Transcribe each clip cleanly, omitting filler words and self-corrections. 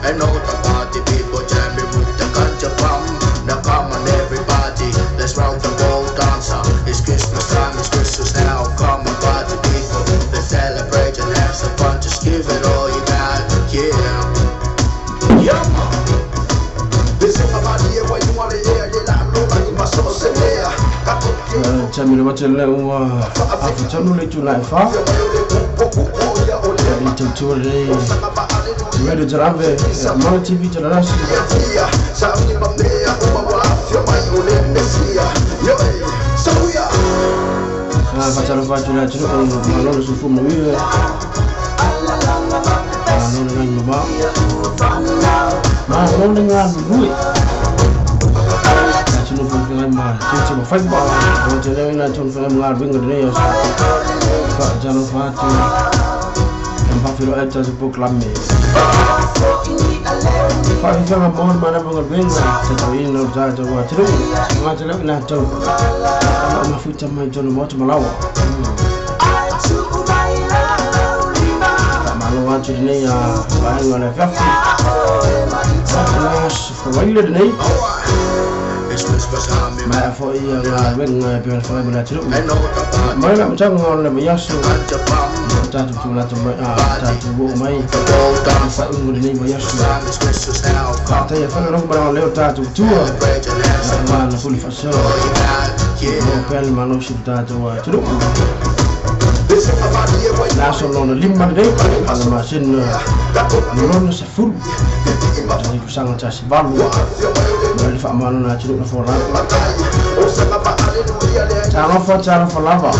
And all the party people jamming with the ganja pump. Now come on everybody, let's round the world dancer. It's Christmas time, it's Christmas now. Come on party people, let's celebrate and have some fun. Just give it all you got, yeah. Yeah. Chamilo matele ua afu le tula fa ni tuture Radio Jarambe Mano TV Jalarasi Fatalo fatula tulu malo sufu mwiwe malo ngai mama malo ngai mwe tunu fo ma tu ma fai ba o te le na tunu fo ma winga de yo fa jalo fa tu em fa filo eta se po klamme fa fi ma mon ma na bo winga te to in no ja ja wa tu ma te le na to ma fu ta ma jono mo to malawa ma lo wa tu ne ya ba ngona fa fa fo wa ile ne ma fo ia nga wenga pe fa ma tu ma na mchang ngol le ya su ta tu la tu ma ta tu bo mai fa ungu ne ma ya su ta ya fa no ba le ta tu tu ma na fu fa so mo pel ma no shi ta tu wa tu la so no limma de ala ma sin no se fu ni ku sanga ta si balu ma fa ma no na tu no fo la ta no fo ta no fo lava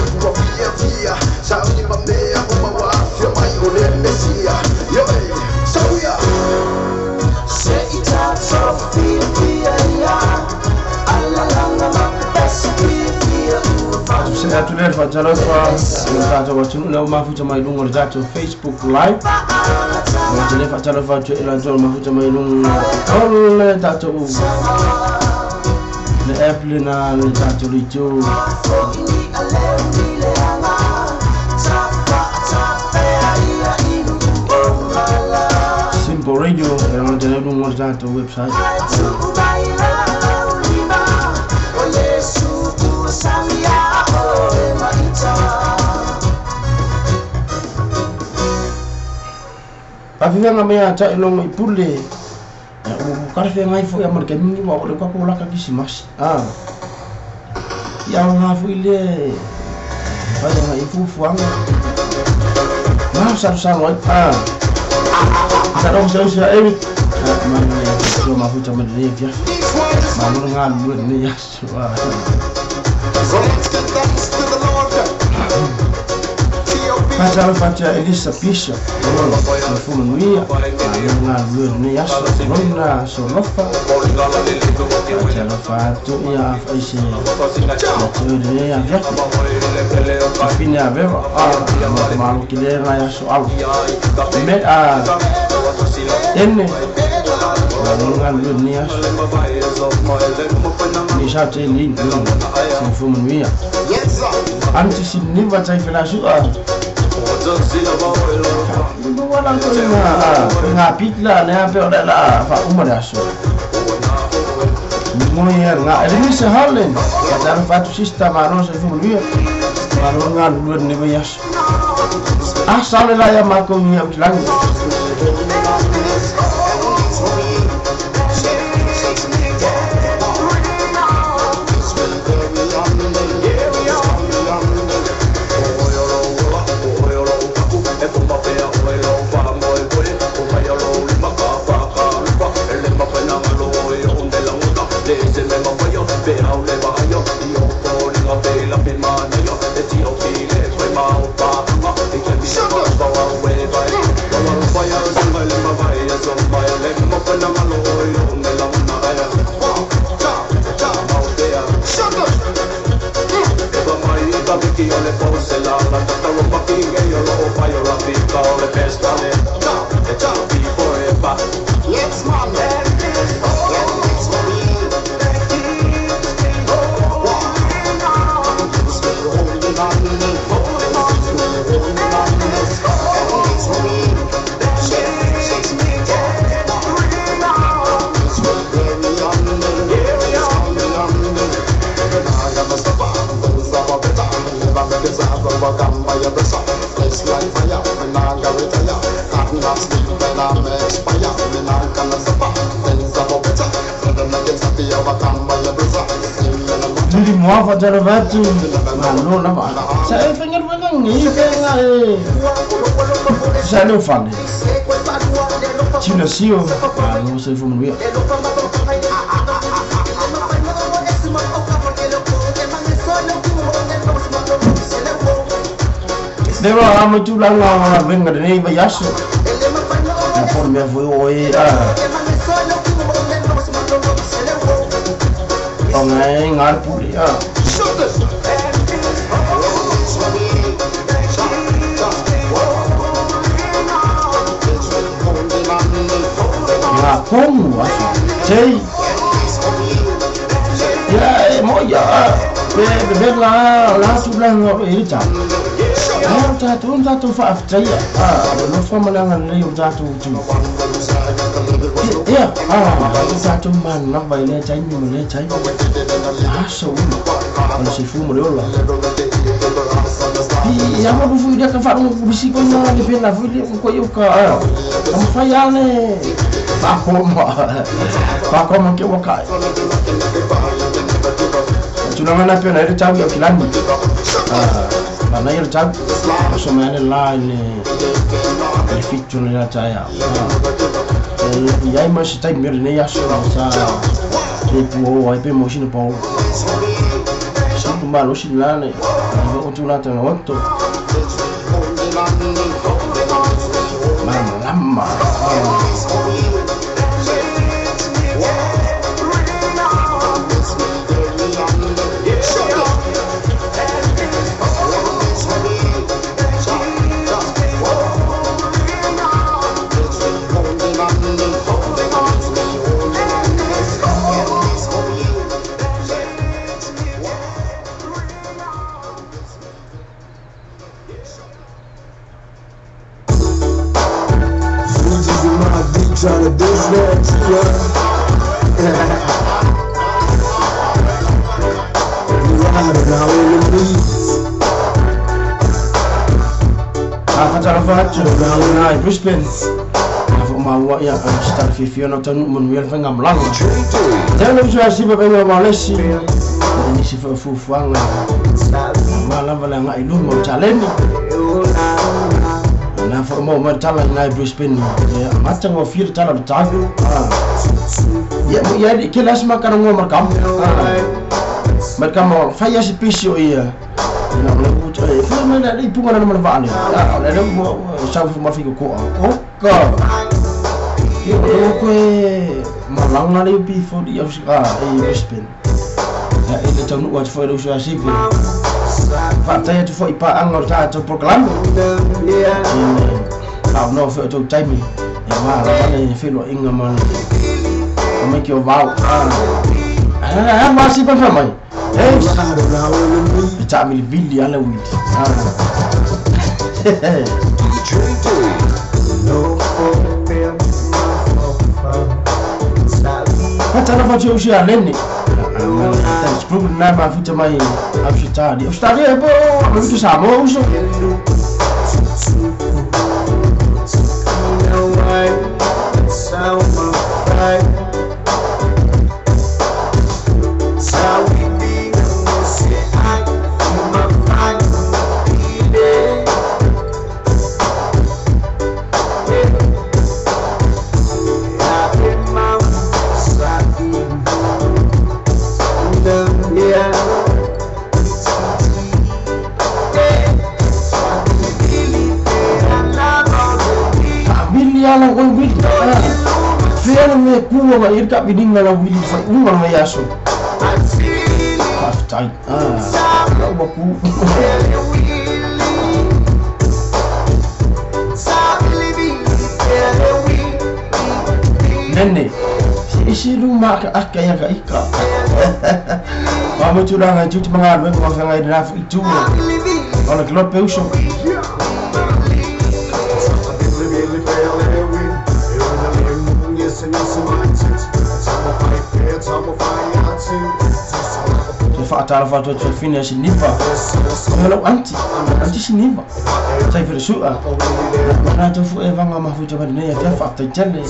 Facebook Live. Le Apple na le tato le jo Simple Radio e tele lungo tato website. Pafifanga mea ta ilongo ipule o karfe ngai fo ya marke ni wa o le kwa ko la ka kisimasi ah ya nga fo ile fa ya ifu fuanga ma sa sa lo ah sa ro sa sa e ma ne so ma fu ta ma ne via ma no nga lu ne ya so ah. Faca faca Elisa Pisha, Fumanuia, Luna Solofa, Fatua, Fina Vera, Malukilera, Soal, Mea, N, Luna, Nisha, Lin, Fumanuia. Antes ni va ta fela su a wala ko na pitla na pe la fa umara so mo ya nga Elisa Harlen ka fa tu sista ma no se fu lui ma no nga lu ne ba yas ah sale la ya ma ko mi lang. Lili moa faatalofa atu malo lava sa e faigaluega gei fega e sa le ofale tinasio malo soifua manuia. Leva a mai tulaga o galuega lenei vaiaso ia po o le mea foi oe a ona e gā le pule a. Ngā komu aso sei ia e mo ia pe pe la la tulaga o e le tau a o tatou na tatou faafetaia a o lofa ma le agalelei o tatou tu ia a o tatou manava i lea taimi ma lea taimi aso uma o le soifua ma le ola i ama lufu i lea ka faalogo visi koina le pena foi le ko i ka a mafai a le faakoma faakoma ke ua kai tulaga na pena i le tau i au kilani a na ia le tau aso mai ane la i le fitu le la taeao e iai ma se taimi o lenei aso sa le puo ai pe mo sina pao sipu malosi la le o tulaga tagaoto malamalama. Tryna diss that, yeah. We riding out in the beat. Faatalofa atu i Brisbane afoʻomaua ia se talafiafia ona taunuu manuia le faigamalaga tele uso asipa paiga malesi nisi foi o fuafuaga ma lava le agai luma o taleni na foʻomau mai le tala ina i Brisbane amata gofia le tala o le tago ia mo ia le kele ase makalagoa ma le kama ma le kama fai ase pisi o ia na o le e fai mai le ipuga lana ma le vaale o le lea sau ma le faikokoa oka ia o koe malaga le UP40 i i Brisbane ia e le taunuu atu foi le uso asipi faatai atu foi i paaga o le tatou polokalame le faaunoa foi o tou taimi e malava le feloaiga ma le maiki o vao a masipa fa mai e taamilivili ala uili. Faatalofa atu usi a lene Talisbrook na mafuta mai Australia. Australia e po Amerika Samoa uso. Ala oi wili fea me kua ma irka bininga la wili fa unga ma yaso faafetai la ua ku nene isi luma ka aka ia ka ika ma mo tulaga i tuti magaluega ma feagai le lafu i tu o le kilope uso. Te faatalofa atu atu fine siniva. Hello auntie. Auntie siniva. Tai fere sua na tu fu e vanga ma fu te nei te fa te tele.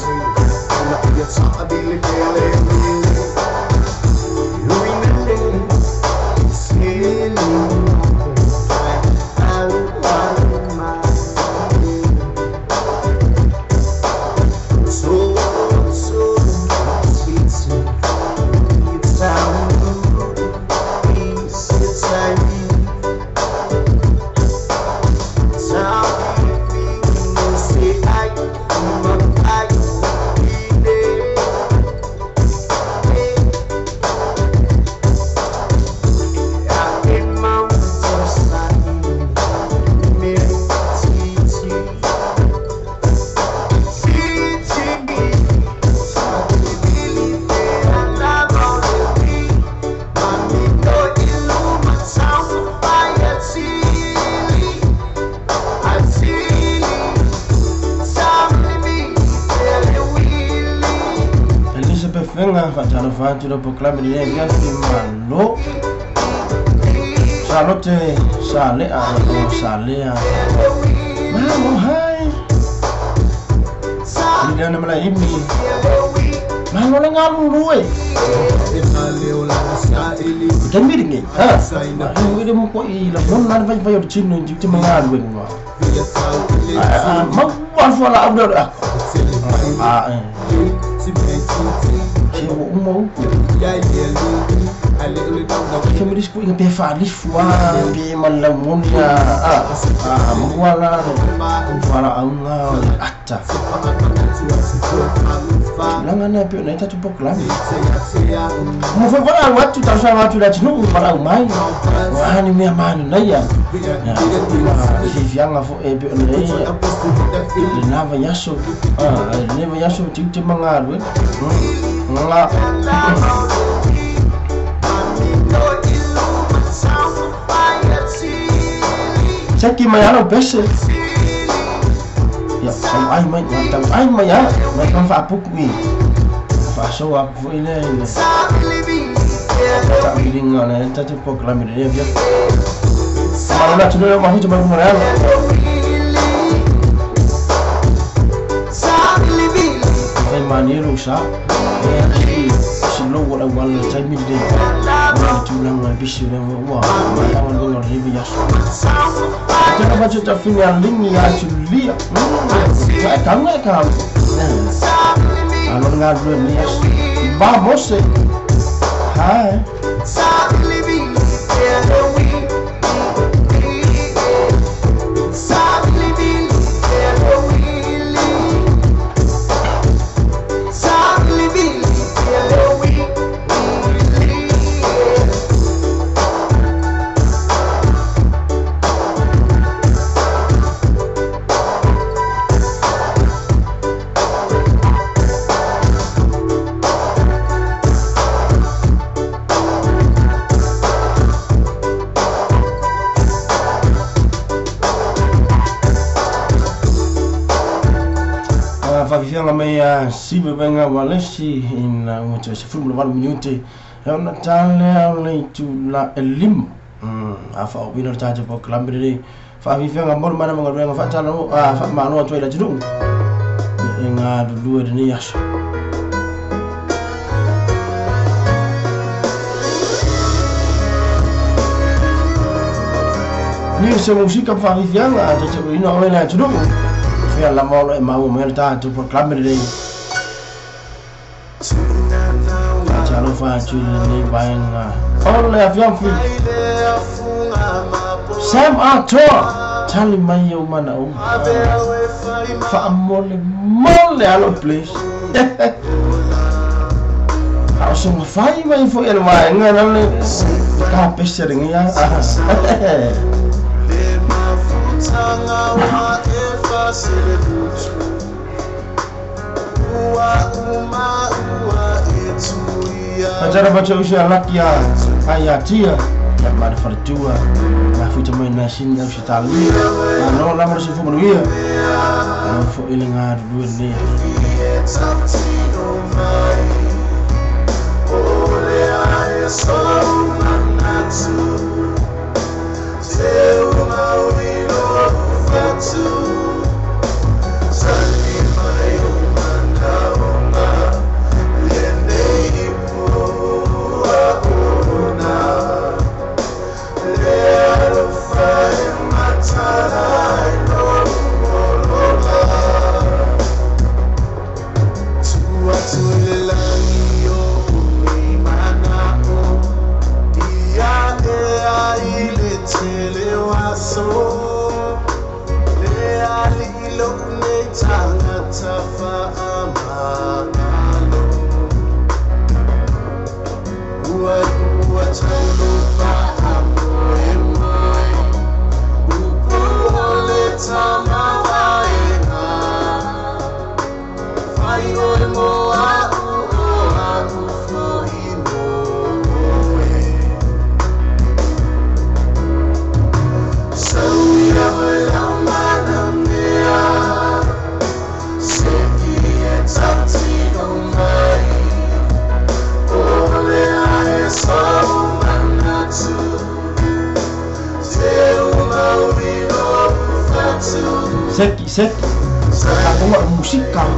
Fatalo proclame ni ngai fi malo salote sale a o sale a malo hai ni na mala imi malo la ngalu luwe ke mi ringi ha ni le mo ko i la mon na vai vai o chino ni te mangalu we ngwa a ma wa fo la abdo a a Kami disku ingat pe fa lifua pe malamunya a a mawala wala anga atta langa na pe na tatu pok la mo fa wala watu ta sa watu la tinu wala mai wa ni me manu na ya si fianga fo e pe ne na va yaso a ne va yaso ti ti mangalu nga Seki mai alo pese. Ya, tau ai mai, tau ai mai ya, mai kan fa puku i. Fa so a fu ile ile. Ta bilinga na ta tu proclame de via. Malona tu no ma hu ma mo real. Fai maniru sa. E si lo wala wala tai mi de. Wala tu langa bisi le wa. Ma ya wala ngor ribi ya. Jangan baca tak fini aling ya julia. Saya kamu kamu. Alo ngadu ni. Vamos. Hai. Fafianga mai a sive venga walesi in ngote se fumu walu minute e ona tale ale tu la elim afa o wina ta te proclame fafianga mo mana manga renga fa tala a fa mano to ila jiru e nga lulu e ni yaso ni se musika fafianga te te ina o ila jiru Fia la molo e mau mo ta tu proclame de Chalo fa tu ni vainga Ole afiam fi Sam Arthur tali mai o mana o Fa mole mole alo please Au so fai mai fo el vainga na le ka pese ringa Acara baca usia laki ya ayah tia ya mari fartua na futa mai na sin na sitali no la mo se fu mo ia no fo ile nga du ne Seki, seki. Aku nggak musik kau.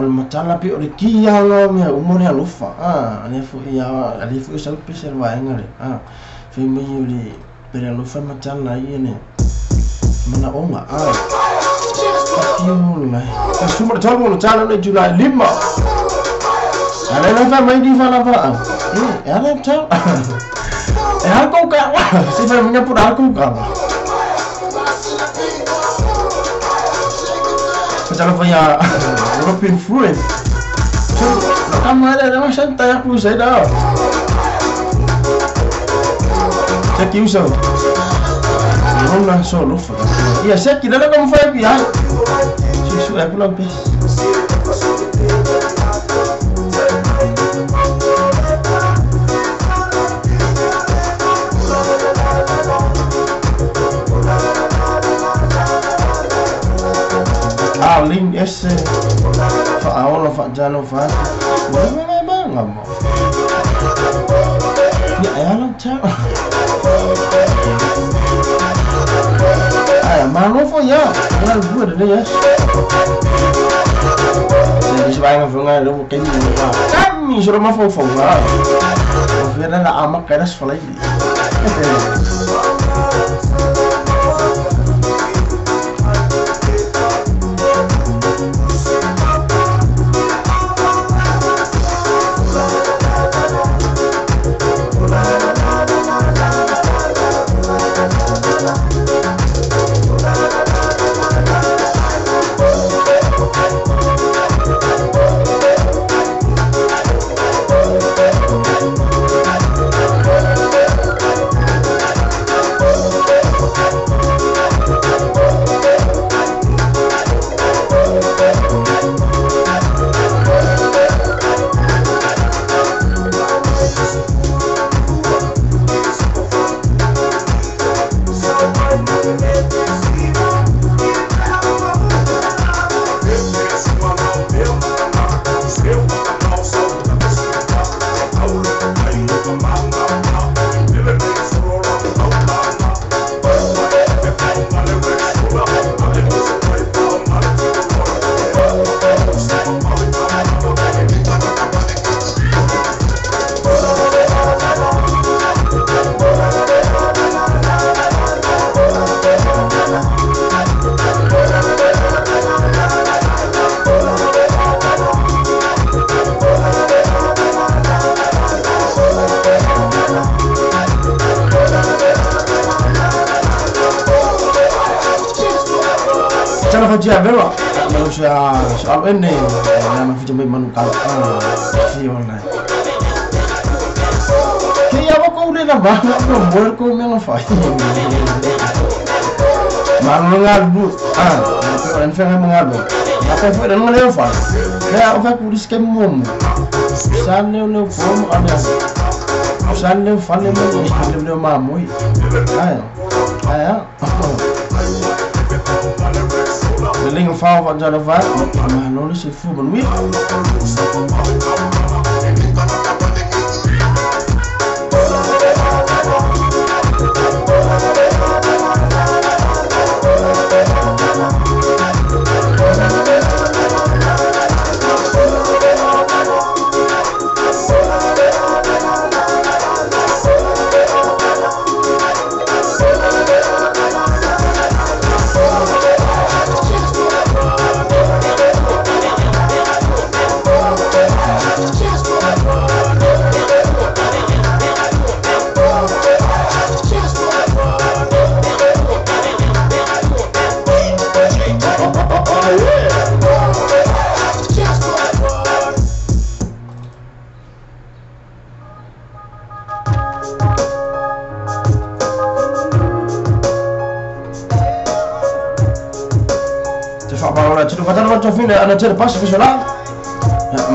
Matala pi o le kia lo mea umo le alofa ale fo ia ale fo sa pe se wa engale fe me o le pere alofa matala ia ne mana onga tio la ka suma tolo no tala le July lima ale la fa mai di fa la fa e ale ta e ha ko ka wa se fa minha por ko ka Matala fa ya European fruit. So, kamera era uma santa ku sai da. Seki usa. Não só lufa. E a seki dela como foi bi ai. Su é pula pes. Alin esse fa aola fa jalo fa. Mana bang ngamo. Ya ya cha. Ai mano fo ya. Ela bua de ya. Se vai ngavunga lo kemi ni. Kami soro ma fo fo wa. Vera la ama keras falai. tia vera ma sa sa alo ene na ma fita mai manu ka si ona ke ia wa ko le na ba na no mo ko me na fa ma no nga lu ah ko en fa mo nga lu na pa fa no le fa ya o fa ku dis ke mo mo sa ne ne fo mo ana sa ne fa le mo le le ma mo ai ai ah le linga fa fa ja fa ma no le se fu bon wi. Ana cere pas fisola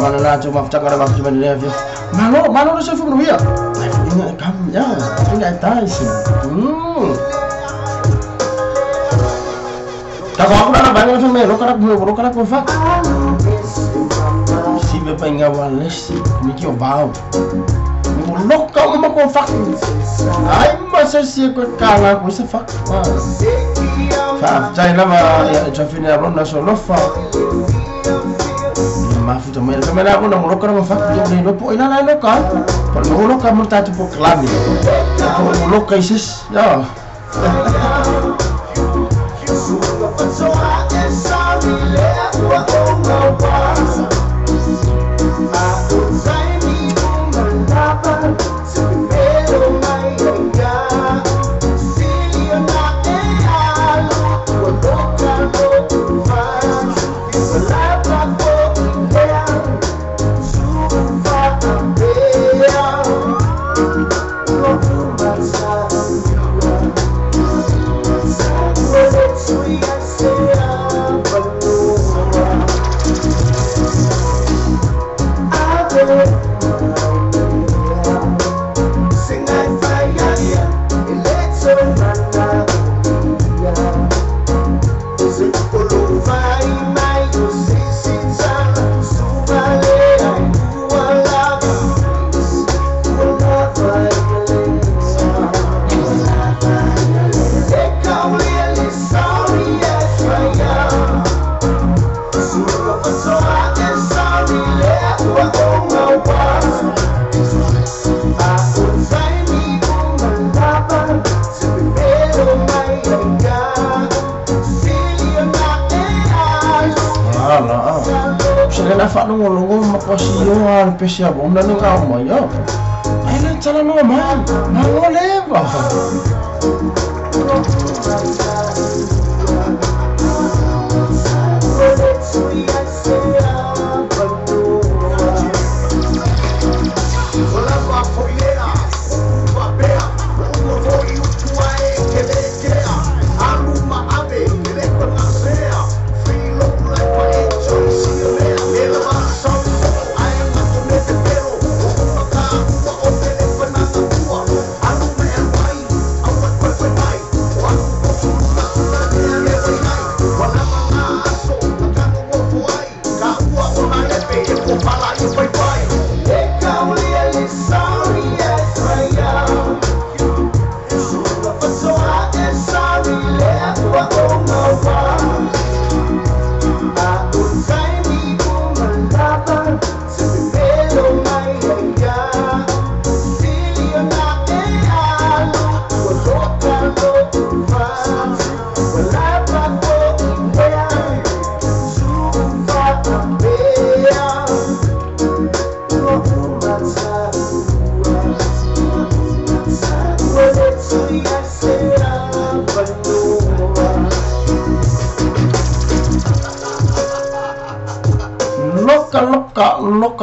mana na cuma mafta kana mafta cuma dia malo malo no se fu no ya inga kam ya inga tai si ta ko na ba no me lo kana ko kana ko fa si me pa inga wales mi ki o bao mi mo lo ka mo ko fa ai ma se si ko kala ko se fa fa tai la ma ya chafine abona solo fa mafuta mai le mena ko na mo lokara mo fa ko ne po ina na loka po no loka mo ta po klami po loka isis ya. Pesiya bom na nung amo yo. Ay na tsala no man. Mangole ba.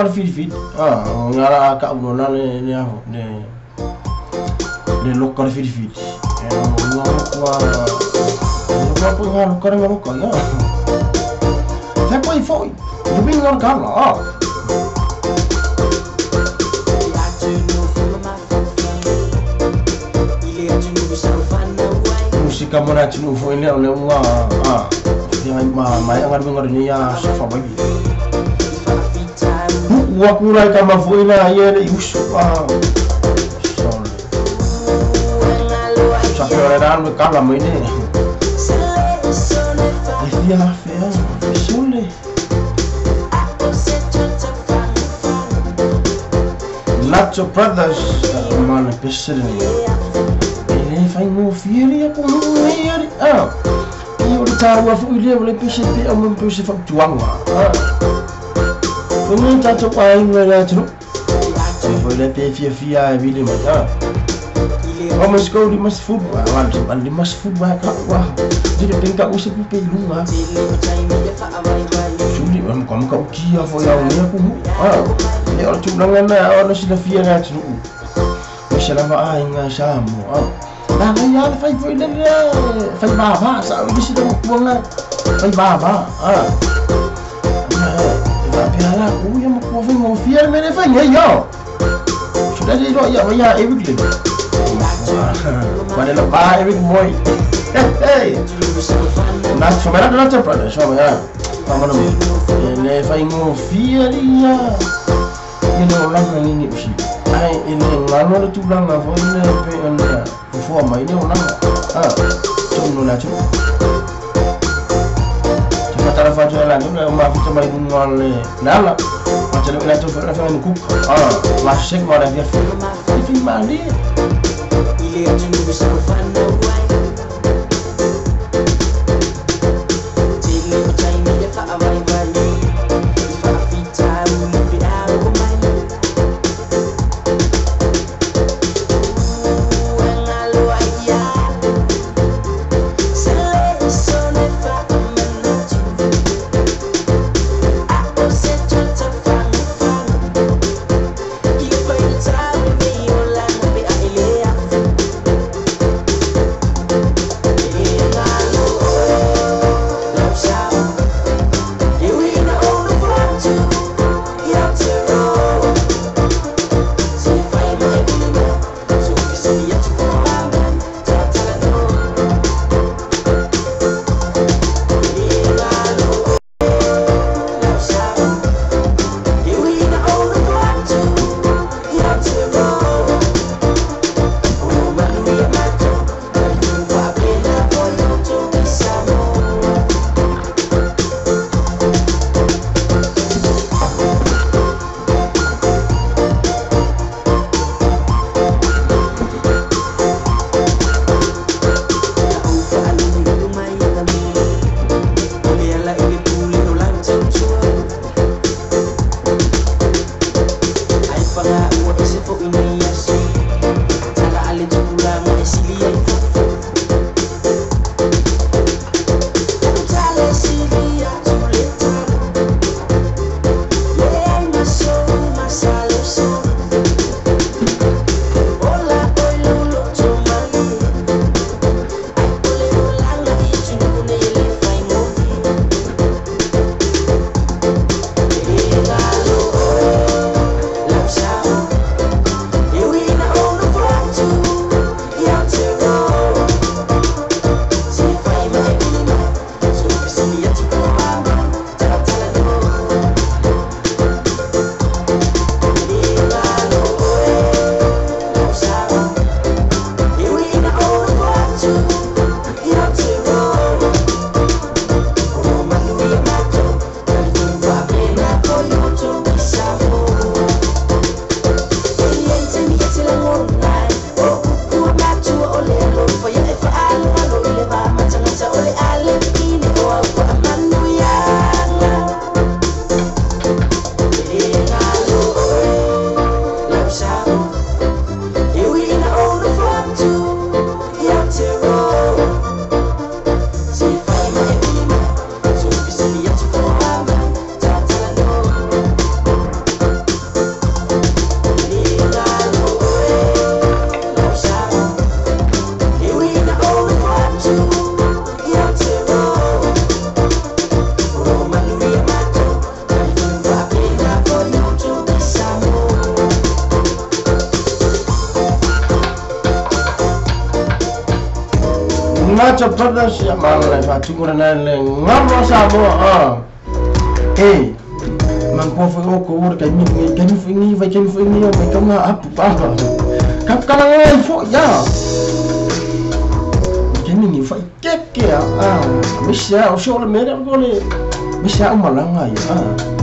loka le filifili ngala ka uno na le le le le loka le filifili e ua ua ua po ngā loka le loka ia te poi foi le binga kala musika mona tinu foi le le ua ia ma ma ia ngaru ngaru ni ya sofa bai ua kura ka ma foi la ia le usu sorry sa fe ora le kala mai ne e fia fea sole Nacho Brothers mana pesere ele fai no fieri ko no iari i o tāua fo ile o le pese pe o mo pese fa tuanga o ni tato pa inga la tru foi le pe fia fia e vile mai o mas ko di mas fu wa di mas fu wa ka wa di le penka o se pe lunga suli am kom ka ukia fo ya o ni ku e o tu langa na o no sila fia na tru o se la va inga sa mo na na ya fai foi le fai ba ba sa o si do kuanga fai ba ba na pe ala ku ya mo ku fai mo fia me le fai ngai yo sudah jadi lo ya ya every clip pada lepas every boy hey na so mera na te para so mera pa mo le fai mo fia ia ile o langa ni usi ai ile ngalo le tu langa fo ile pe ona fo mai ile o langa tu no la tu te tara fa la no ma fu mai no le nala ma te le la tu fa fa ku ma sek ma la via fi ma li Macho Brothers ia mala le faatugo lena le galo a Samoa a e manatua foi outou o le taimi lenei taimi foi lenei vaitaimi foi lenei o maitauga apu papa kapakalaga ai foi a taimi lenei faitete a misi a o se o le mea lea o le misi a umalaga ia a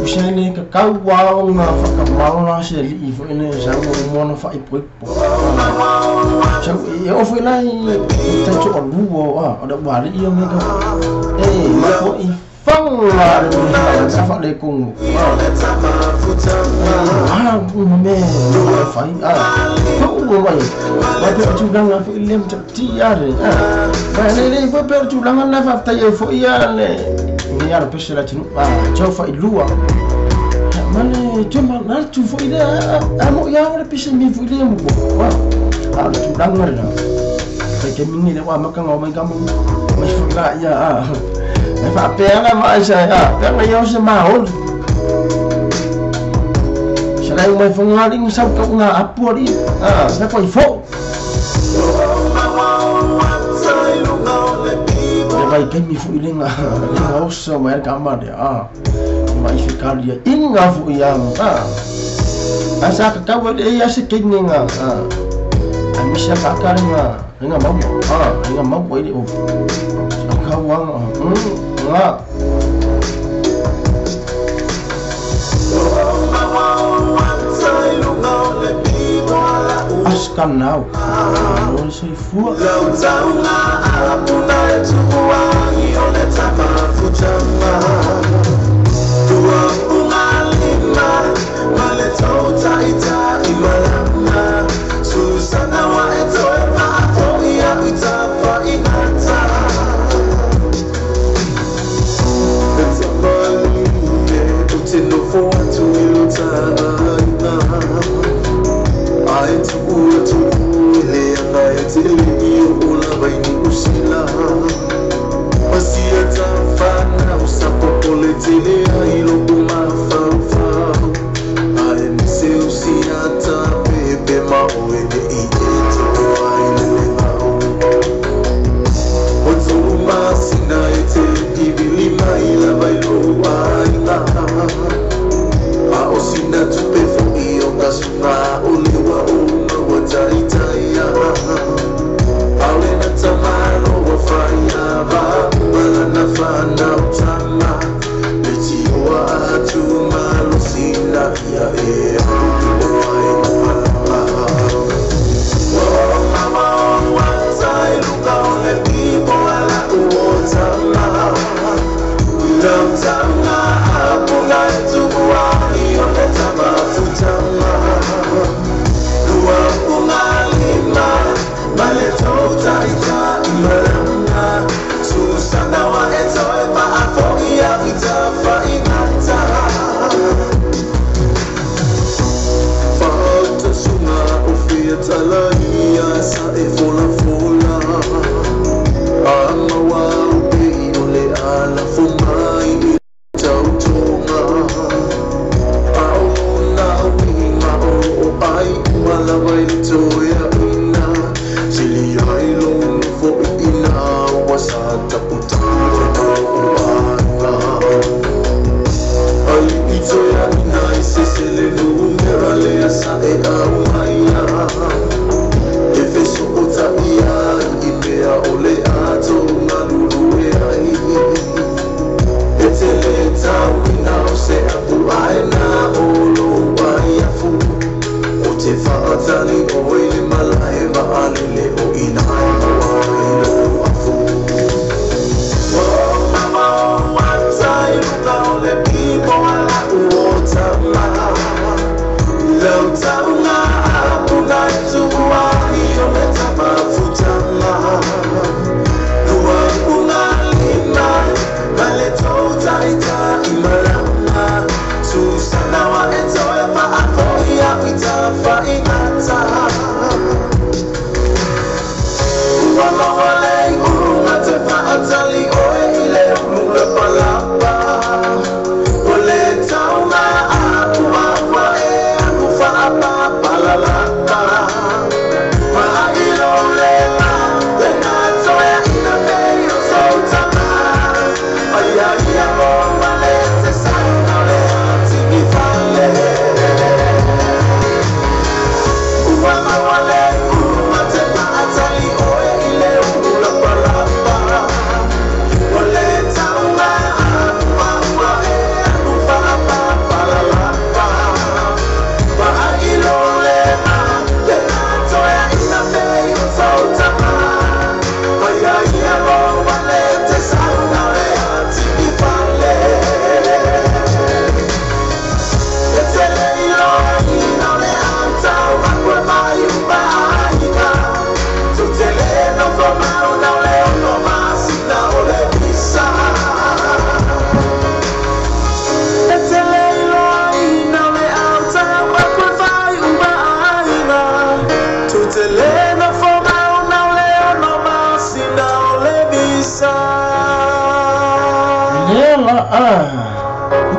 usa le kakau ona whakamala se alii foi le sau o mona whaipoipo. Sau e o foi lai tai to alu a o le wale ia me ka e ma ko i fanga le me sa fa le kongo. Ah me fai a ko o mai ma pe tu langa foi le mta ti are a ba le le pe pe tu langa na fa tai foi ia le ni ara pese la tinu a tau fa ilua mane tu ma na tu foi le a mo ia ora pese mi foi le mo ko a le tu langa le kai ke mingi le wa makanga o mai ka mo mai foi la ia a e fa pena mai sa a pena ia se ma o se lai mai foi ngari sa ka nga apu ali a sa ko i fo vai kai mi fu ile nga nga osa mai ka ma de a mai fi kalia inga fu ia a asa ka ka wa e ase ke nga a a mi sa ka ka nga nga mau a nga mau ile o ka wa nga Askanau o soifua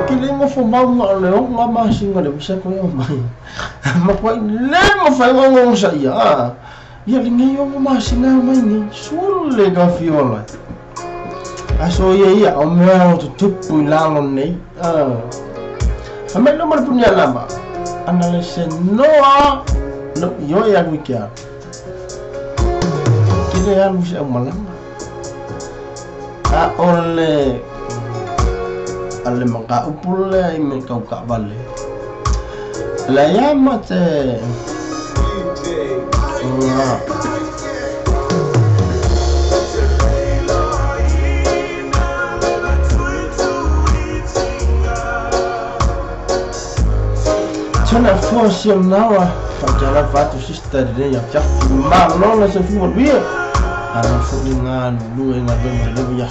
Ke le ngofo maunga o le onga masinga le wisa ko mai. Ma kwa le mo fa ngo sa ia. Ia le ngai o masinga mai ni sule ka fiola. Aso ia ia o mea o tutupu i lalo nei. A me lo mar punia lama. Ana le se noa no yo ia wikia. Kile alu se malanga. A ole ale maka upule ai me kau ka vale. La yama te nga. Tana force nawa fa fatu sister de ya ya ma no la se fu bi ana fu ni nga lu nga be le ya.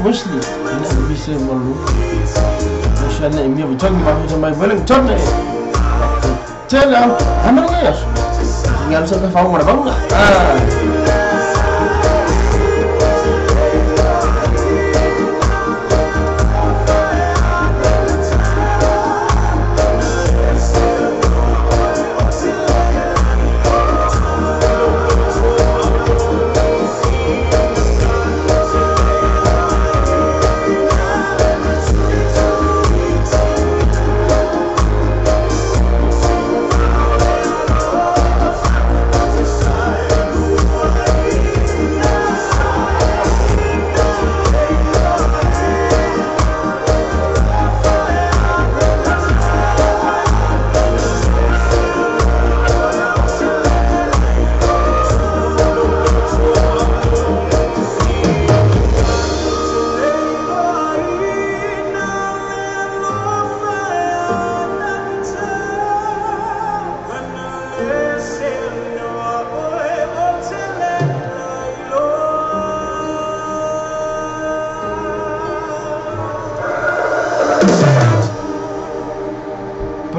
Wesley, we say Malu.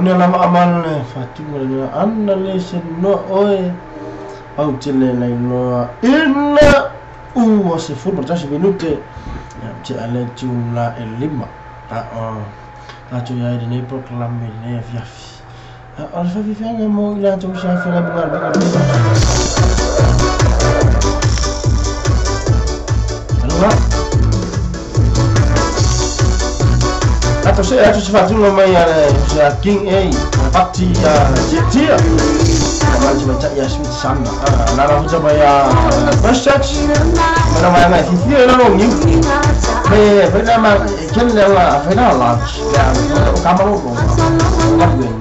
Lama amal fatima anna le se no oe Ou te le lailoa ina ua 11 minute ia te ale tula e 5 a o tatou iai lenei polokalame lenei afiafi a o le faafiafiaga mo i latou sa feagai ma galuega. Aloha tatou se atu se faatino mai a le se a King A pati a tia tia ma te mai ia sweet sana la la futa mai a Christchurch mana mai ngai fifi e lo ngiu me fe na ma ken le la fe na lunch ya o kama lo lo ma buen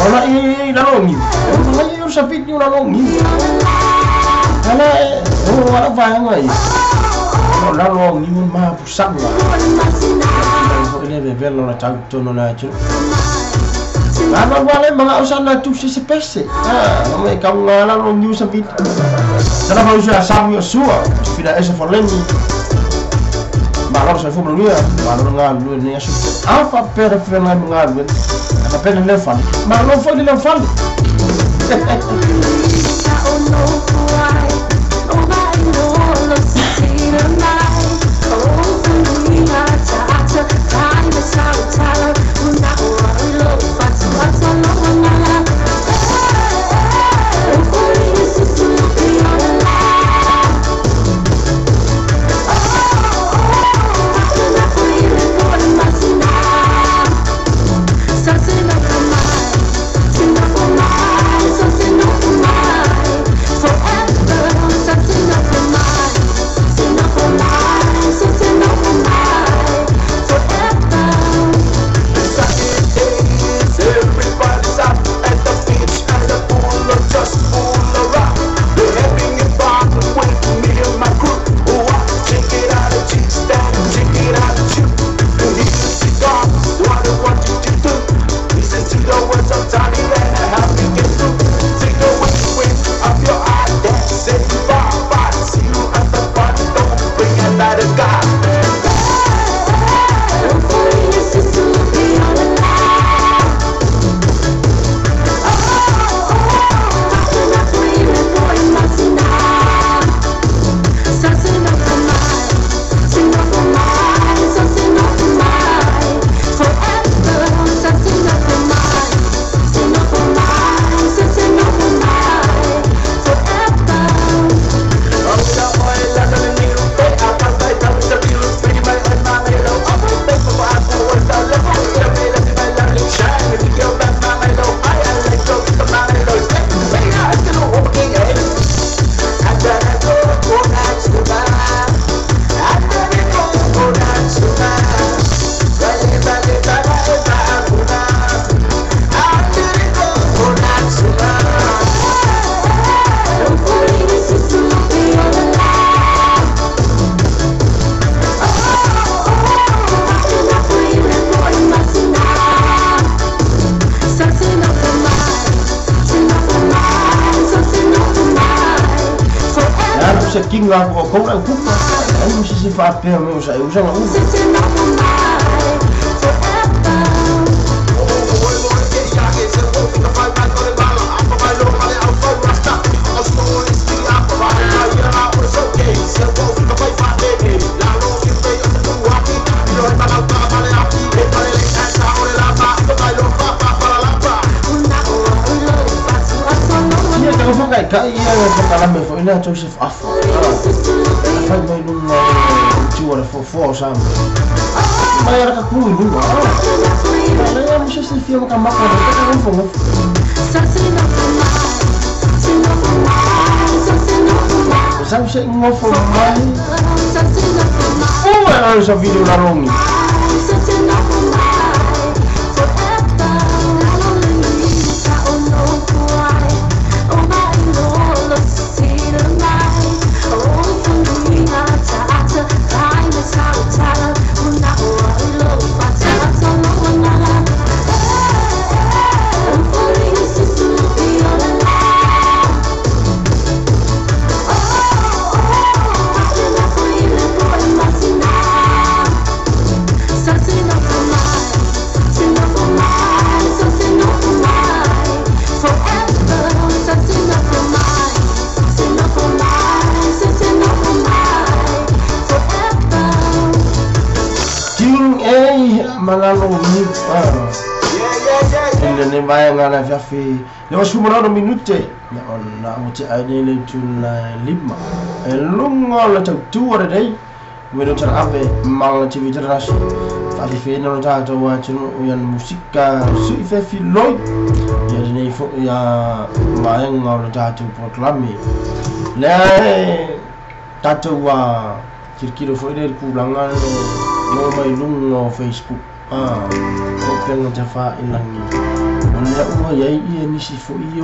ona i la lo ngiu o la i sa pit ni la lo ngiu ala o ala va ngai o la lo ngiu ma pu sang la o ile be belo la tau tono la chu. Ama wale mga usana tu se se pese. Ah, me ka nga la lo ngiu sa pit. Sana fa usa sa mi sua, fila esa foleni. Ma lo sa fu lo nia, ma lo nga lu ni asu. A fa pere fe nga nga lu. A fa pere le fa. Ma lo fo le fa. Se king la ko ko la ku ai mo se se fa pe mo sa usa la u. Ka ia e kalame fo ina Joseph Afo. Fai mai lunga tiu ara fo fo sa. Mai ara ka ku lunga. Le ia mo se se fia ka maka ka fo fo. Sa se ngo fo mai. O era sa video la rongi. Something Malalo mi i lenei vaega le afiafi le 16 minute ia ona ua tea ai nei le itula e 5 e luga o le tautua lenei ua le talaave ma le TV Tarasi faafefeina o le tatou atunuu ia le musika sui fefiloi ia lenei foi ia vaega o le tatou polokalame lea e tatou tilotilo foi lea i le tulaga le oo mai luga o Facebook o upega tafailagi o lea ua i ai ia nisi foi o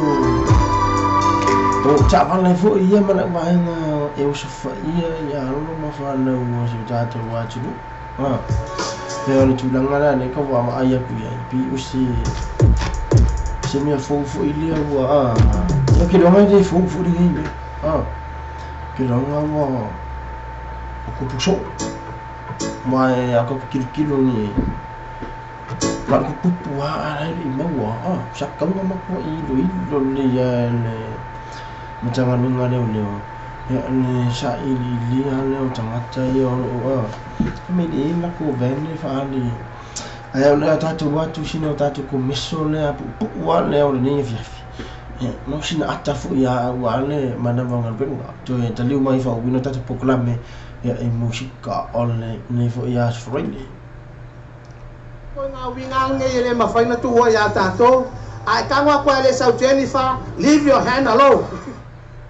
taavale foi ia ma lau vaega e osofaia ia alo ma fanau o si o tatou atunuu. Pei o le tulaga lea lea ka vaavaai atu i ai pei o se mea fou foi lea ua ia ke iloga e le fou foi lenei mea ke iloga ua kupu soo ma e a ka kilokilo ni la kupu a ala i maua sakauga matua iloilo lelei a le Matagaluega leoleo ia le sailiilia lea o tagata ia o loo mai le latou van e faaali ae o le a tatou atu sina o tatou komeso lea puupuu lava lea o lenei afiafi ia mo sina ata foi a aua le manava o galuega toe taliu mai faauuina tatou polokalame ia i musika o lenei foi aso Friday. Ko ngā uiga lenei e le mafai ona tuua iā tatou. A e tago atu ai le sau Jennifer, leave your hand alone.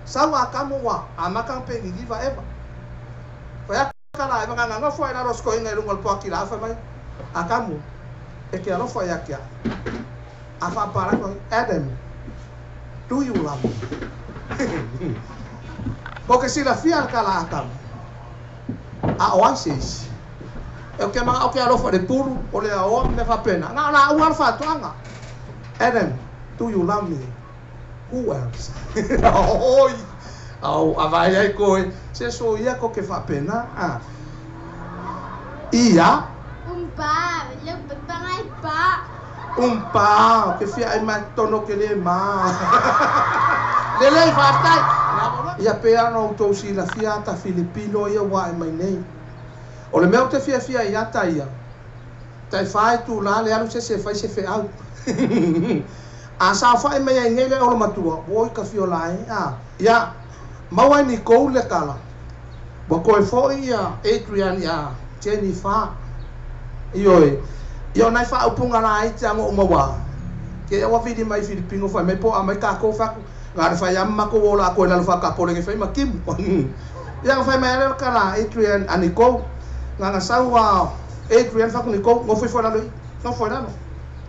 Sau a kamo ua amata ona peniliva Eva. Fai atu la Eva ngana nofo ai lalo o sikoiga i luga o le poaki la fai mai, Akamu, e ke alofa ia te au. A faapala atu ai, Adam, do you love me? Ko ke silafia le tala a Akamu, a o ai se isi. E o ke manao ke alofa i le pulu, o le aoa ma mea faapena. Na o laua le faatoaga. Adam, do you love me? Who else? Oi! Au, a vaai ai koe, se soia ko ke faapena, a. Ia. Umpa, leu pepangai pa. Umpa, ke fia ai mai tono ke le ma. Lelei, faafetai. Ia pe ana outou silafia ata Filipino ia ua ae mai nei. O le mea ou te fiafia ai ata ia, tai fa itula le alu se isi e fai se feau. A saofai mai ai nei le olo matua, oi ka fiola ai, a. Ia, maua ai Nicole le tala. Ua toe foi ia Adrian ia Jennifer. Ioe, ia o nai faaupuga laiti a go'u maua, ke ua vili mai Filipino fai mai po a mai kākou fai atu, na le fai a ma matou ola atu ai lalo faatapolenge fai ma timu. Ia na fai mai ai lea o le tala a Adrian a Nicole, na na sau a Adrian fai atu Nicole, nofo ifo i lalo i i, nofo i lalo.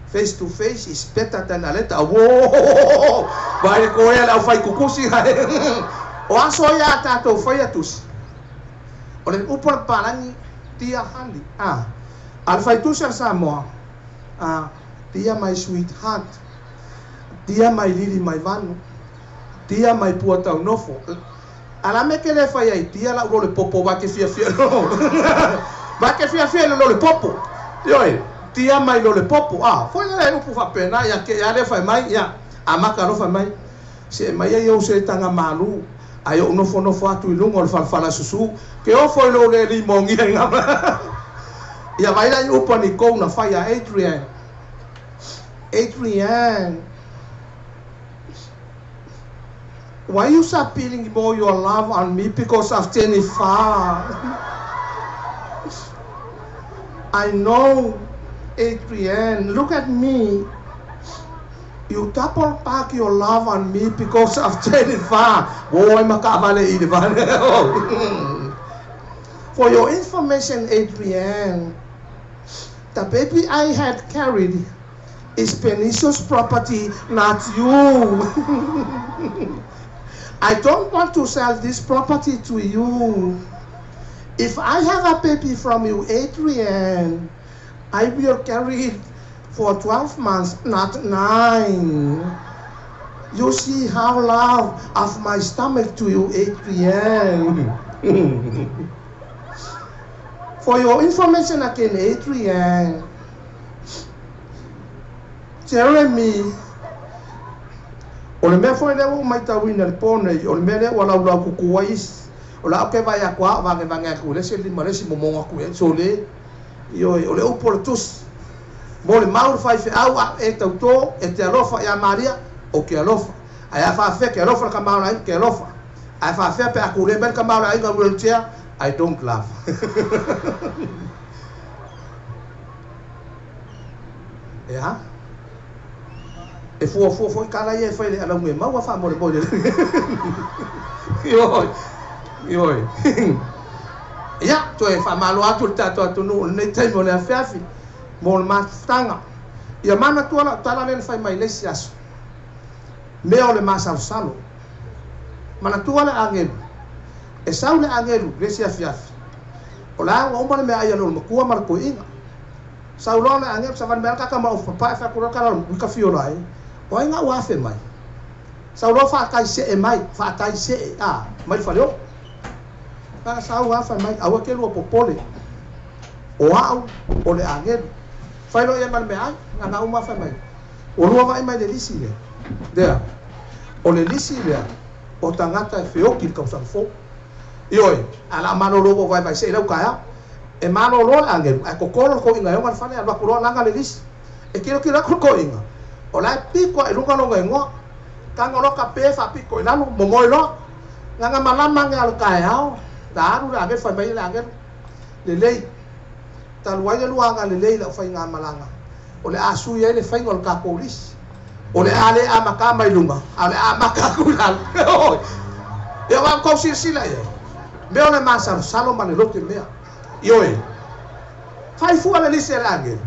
Face to face is better than a letter. Woo! Vai le koea le aufai kukusi. O aso ia a tātou whaia tusi. O le upu a le papalagi, dear honey. A, a le faitusi a le Samoa, a, dear my sweetheart, dear my lili mai vanu, dear my pua taunofo. A la mea ke le fai ai, dear la'u lole popo, wa ke fiafia lo. Wa ke fiafia le lole popo. Ioe, dear my lole popo. A, foi le upu faapena, ia ke ia le fai mai, ia, amata alofa mai. Se mai ai ou se tanga malu, ai ou nofonofo atu i luga o le falafala susu, ke ofo i lou le limogia i ngama. Ia vai la i upu a Nicole na fai a Adrian. Adrian, why you spilling more your love on me because of Jennifer? I know, Adrian, look at me. You double back your love on me because of Jennifer. Oi ma kaavale i le vale. For your information, Adrian, the baby I had carried is Benicio's property, not you. I don't want to sell this property to you. If I have a baby from you, Adrian, I will carry it for 12 months, not 9. You see how love of my stomach to you, Adrian. For your information again, Adrian, Jeremy, o le mea foi lea ua ou matauina i le po nei, o le mea lea ua laulau kuku ai isi, o le a ou ke vaai atu lava o vagevage atu i le isi lima le isi momoga atu i ai, sole, ioe, o le upu o le tusi. Mo le mau le faifeau a e tautō e te alofa iā Maria ou te alofa. Ae a faafefea ke alofa le tama o le aiga ke alofa. Ae faafefea pe a kule mai le tama o le aiga wheelchair I don't love. Ea? E fuafua foi tala ia e fai i le alauni e maua faamolemole. Ioe. Ioe. Ia, toe faamalo atu i le tatou atunuu i lenei taimi o le afiafi mo le mafutaga. Ia manatua lau tala lea na fai mai i le isi aso, mea o le masalosalo. Manatua le agelu. E sau le agelu i le isi afiafi, o la ua uma le meaai a le olomatua ma le toeaina. Sau loa le agelu, savali mai lava le tagata ma ofu papae, fai atu loa le tala o le uika fiola ai, O ai ga ua afe mai? Sau loa faatai see mai, faatai see, a, mai le faleoo. Ga sau a fai mai, aua ke lua popole, o au o le agelu. Fai loa ia ma le meaai, gana uma fai mai, ua lua vaai mai le lisi lea. Lea, o le lisi lea o tagata e feoki i le tausaga fou. Ioe, ae la malolo ua vaevae see i lau taeao. E malolo le agelu, ae totolo le toeaina e ona le fale, alu atu loa laga le lisi. E tilotilo atu le toeaina, o la e pito lava i luga lona igoa. Tago loa kape faapito i lalo, momoe loa. Gaga malama ane a le taeao, na alu le agelu, fai mai le agelu, Lelei, talu ai le lua agalelei i lau faigamalaga, o le a sui ai le faiga o le tatou lisi. O le a le amata mai luga, a o le a amata atu i lalo. Oi! Ia aua tou silasila i ai, mea o le masalosalo ma le lote mea. Ioe, fai fua le lisi a le agelu.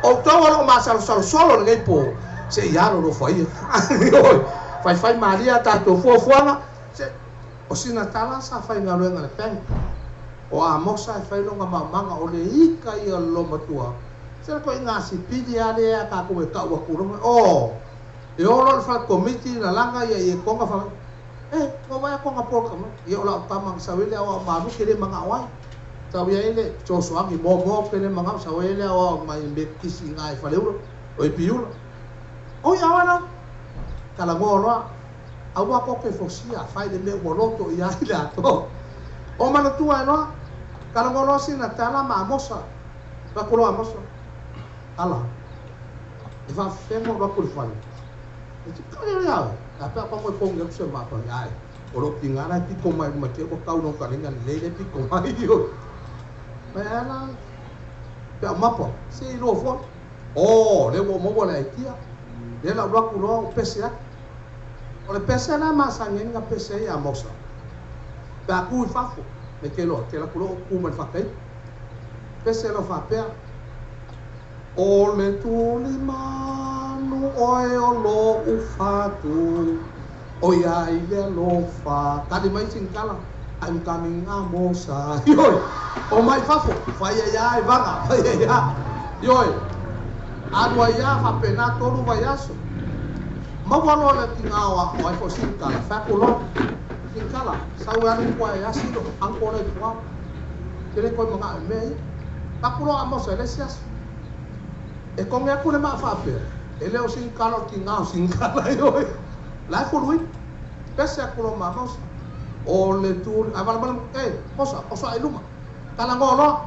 Outou o lo o masalosalo solo i lenei po, se i alolofa ia. Ioe, faifai malie a tatou fuafuaga, se o sina tala sa faigaluega i le bank. O Amosa e fai lona maomaga, o le ika ia o le lomatua. Se le toaiga sipili a lea a tatou e tau atu loa, oh, e o loa i le fale komiti na laga ia i etoga fai mai, eh, ua vaai atu ana poloka mai, ia o lau tama na sau ai le aoao malu ke le manao ai. Sau ai le fesoasoani moamoa ke le manao, sau ai le aoao mai Metotisi i ina i Faleula, o i Piula. Oi aoa la, talanoa loa, aua tou te fosia, fai le mea ua loto i ai le atoa. O manatua ai loa, talanoa loa sina tala ma Amosa, fai atu loa Amosa, Ala, e faafefea ona ou alu atu i le fale? E te kali ai au, a pea pamo e pogi atu se mapa, ai, o lou tiga la e piko mai luma te ua tau lou talega lelei le piko mai oi. Mai ai la, pea mapa, se i lua foi. Oh, lea ua ou maua le aitia, lea la ou alu atu loa ou pese atu. O le pese la masani ai na pese ai ia Mosa. Pe a tu i fafo, me te loa, te alu atu loa ou tu mai le fataina. Pese loa faapea, O le tulimanu oe o loʻu fatu, ʻOiai le alofa. Tali mai sina tala, I'm coming Amosa. Ioe, omai fafo, fai ai lava e vaga, fai ai lava. Ioe, alu ai lava faapena tolu vaiaso. Maua loa le tiga o o ai foi sina tala, fai atu loa, sina tala, sau e alu i tua e asi lou uncle lea i tua. Ke le toe manao i mea ia. Fai atu loa Amosa i le isi aso. E toge atu le maa faapea, e le o sina tala o le tiga o sina tala, ioe. La e fuluina. Pese atu loa ma Amosa. O le tu, ae vala mai, e, Mosa, oso ae i luma. Talanoa loa.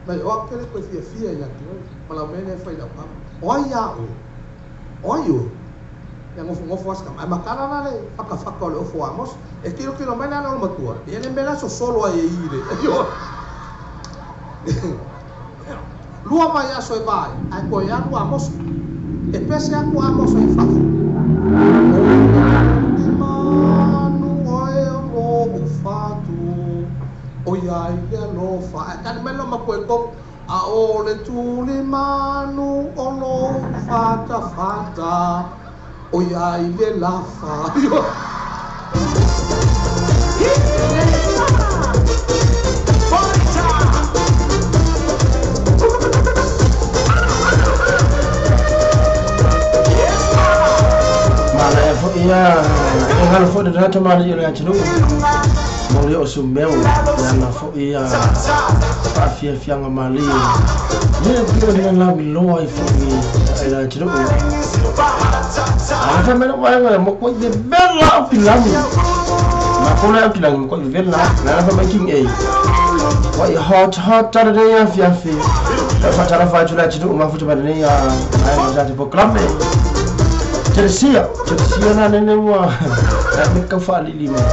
Mai, o au ke le toe fiafia ia te oe, ma lau mea lea e fai i lau tama. O ai a oe? O ai oe? Ia nofonofo lava si tama. Ae matala la le fatafata o le ofo a Amosa. E tilotilo mai le ala o le matua, ia le mea la e sosolo ai e i le, ioe. Lua vaiaso e va ai, ae toe alu a Amosa. E pese atu a Amosa i fafo. O le manu oe o lou fatu, ʻOiai le alofa. Ae tali mai lou matua i tonu, A o le tulimanu o lou fatafata, ʻOiai le lafa. Manaia foi ia, e galo foi le tagata malie o le atunuu mo le o Sumeo i ana foi ia faafiafiaga malie lea pei ona lauiloa ai foi i le atunuu. A fai mai lou vaega mo koe vevela au kilagi. Ma koe au kilagi mo koe vevela. La fai mai King A. Wai hot hot tara nei afiafi. Faatalofa atu le atunuu mafuta mai lenei ae o tatou polokalame. Telesia, telesia na nene ua me kau faalili mai.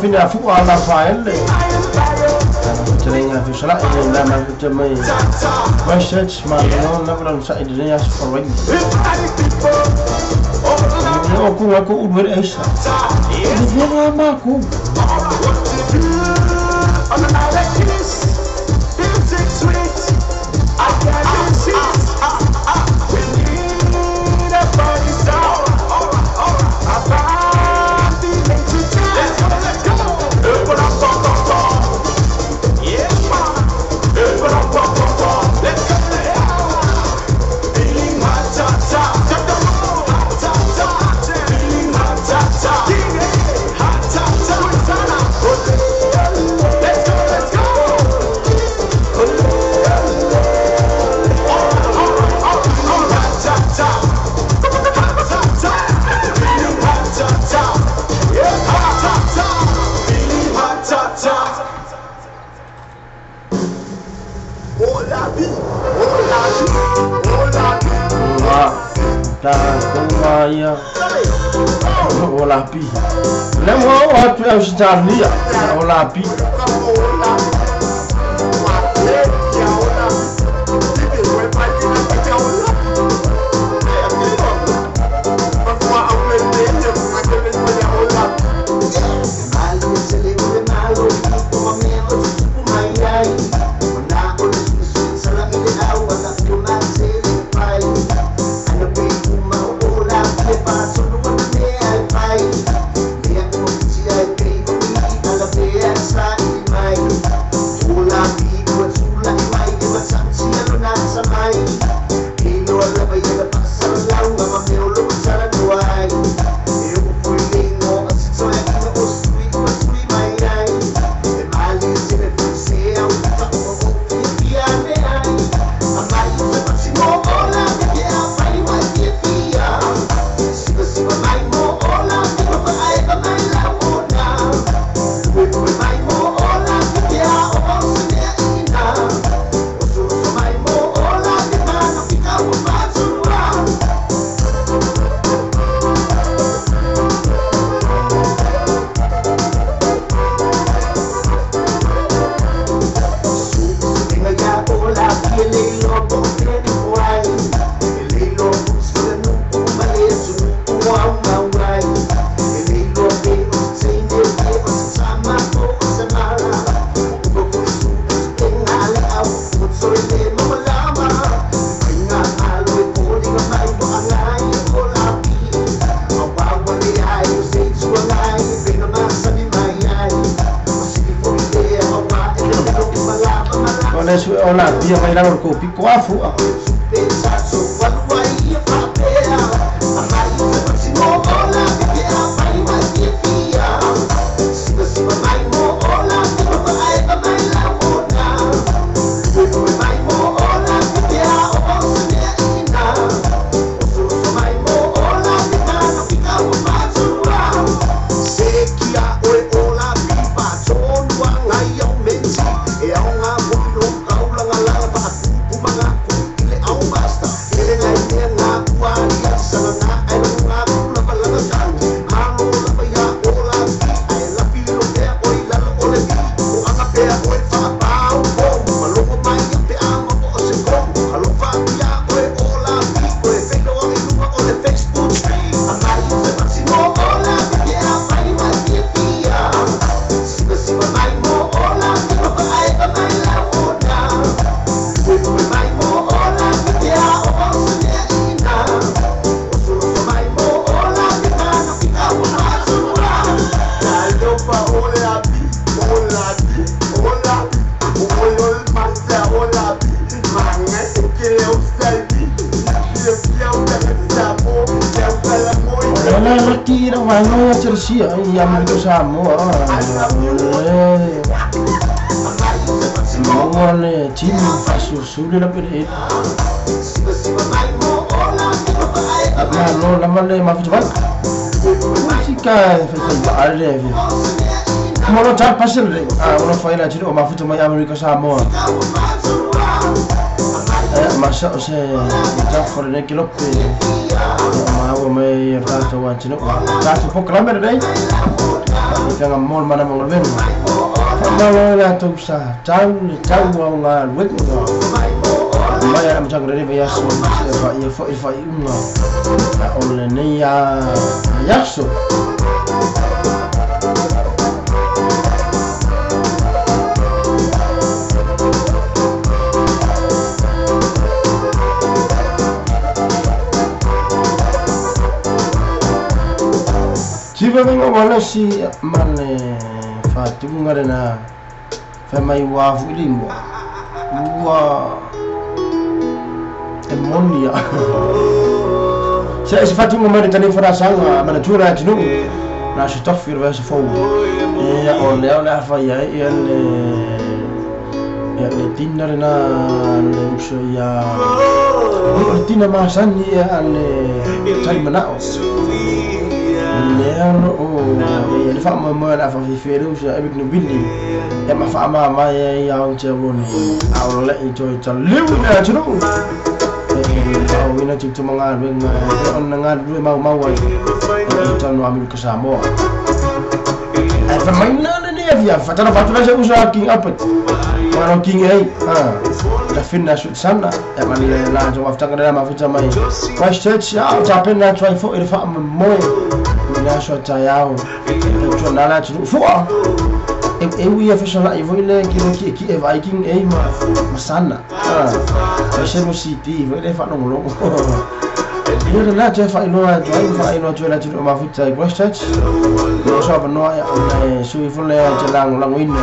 Fina fu ala faele telenga fi sala e la ma te mai Christchurch ma no na wala sa i le as for wai o ku ku u le esa e vela ma ku. Ola pi. Le mo o atu au Australia. Ola pi. Bye. le su o la bia mai lalo ko pi ko afu a. Ia mo Samoa maua le tini faasusuli la pele malo lava le mafuta vai sika faifai vaa le mo lo ta pasel le a ona faila tini o mafuta mai Amerika Samoa masa o se ta fore ne kilope maua mai tatou atinu tatou pokrame lenei faiga mo le mana magaluega faamalo le atou sa tau le tau au galuega mai ala matanga lenei vaiaso faia fo'i le faaiuga o lenei aso. Siva venga wala si mane fatunga lena fa mai wa fu limo ua emonia se fatunga mane tani fara sanga mana tura tinu na se tafir va se fo e o le o fa ya e le ya le tinna lena le uso ya o tinna ma sani ya le tai manao lea o le faamoemoe le afafifelu sa e no bili e ma faamama ia ia o te woni a o le i toi taliu le atunu e o ina tu manga venga ona nga lu mau mau ai e tanu Amerika Samoa e fa mai na le ne via fa tana fa tu usa king up ma king ei ha ta finna su sana e ma le la jo afta ngara ma futa mai Christchurch ya ta penna try fo e fa moe la so ta yao e to na la tu fo e e ia fa la e vo le ki ki e Viking e ma sana ha e se mo city vo le fa no lo ia la te fa ino a fa ino tu la tu ma futa Christchurch no so pa no e su fo le te lang lang win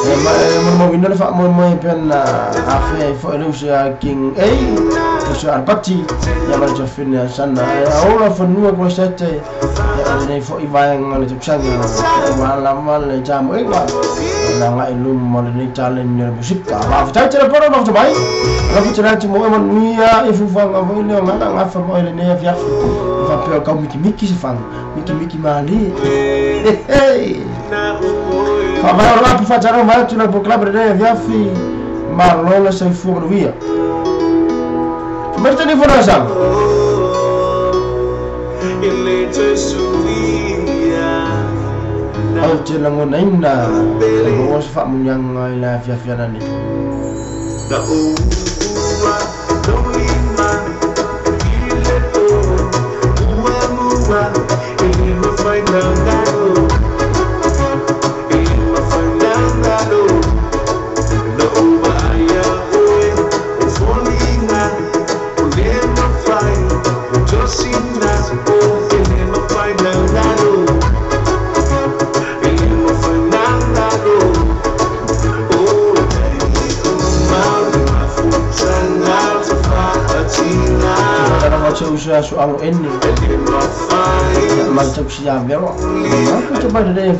e ma mo win le fa mo mo pen a fe fo le usa king e usa arbati ya ma te finna sana e ora fa nu Christchurch ya le fo i vai ngale te psanga wa la ma le jam e wa la ngai lum mo le ni talent ni musika la fa te le poro no te mai la fa te la te mo mo nia e fu fa nga le nga nga fa mo le ne via fa pe ka miki miki se fa miki miki mali fa va la fa taro ma tu la proclame le via fi ma lola se fu no via ma te ne fo sa au te langona ina o se fa munyanga ila fia fia nani na o ua lima ile o ua mua e ma fai nangalo e ma fai nangalo na o vaia oe o folinga o le ma fai o josina o e ma fai nangalo e ma fai nangalo o alo ene. Ma te kusi a velo. Ma te ba le.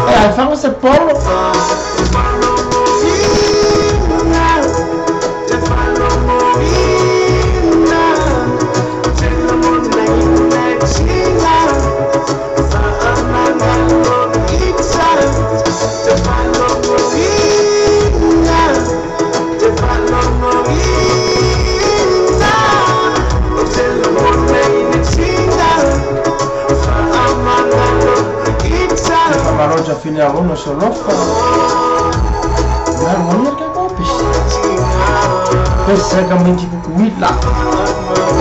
Eh, fa se polo. Maroja fine aluno solofa. Ma non è che copis. Pensa che mi dico qui là.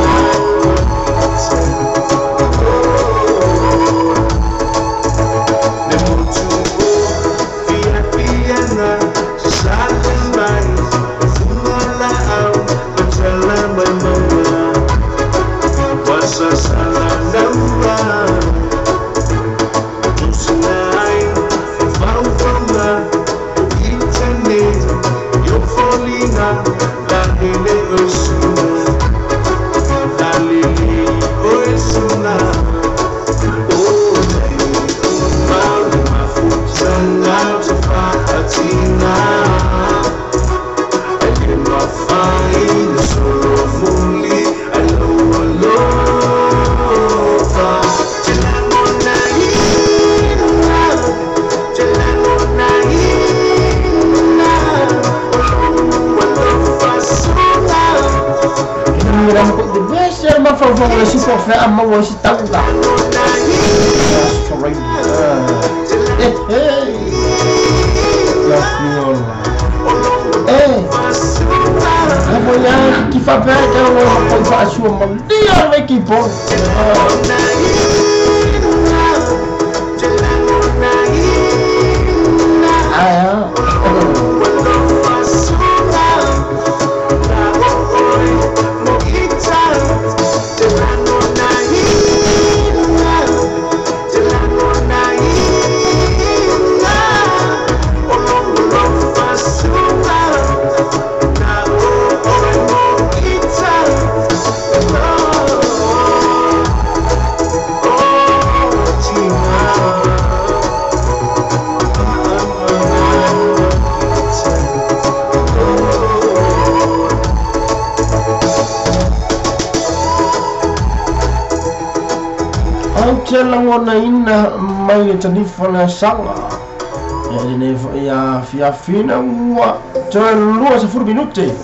Fina ua toe 20 minute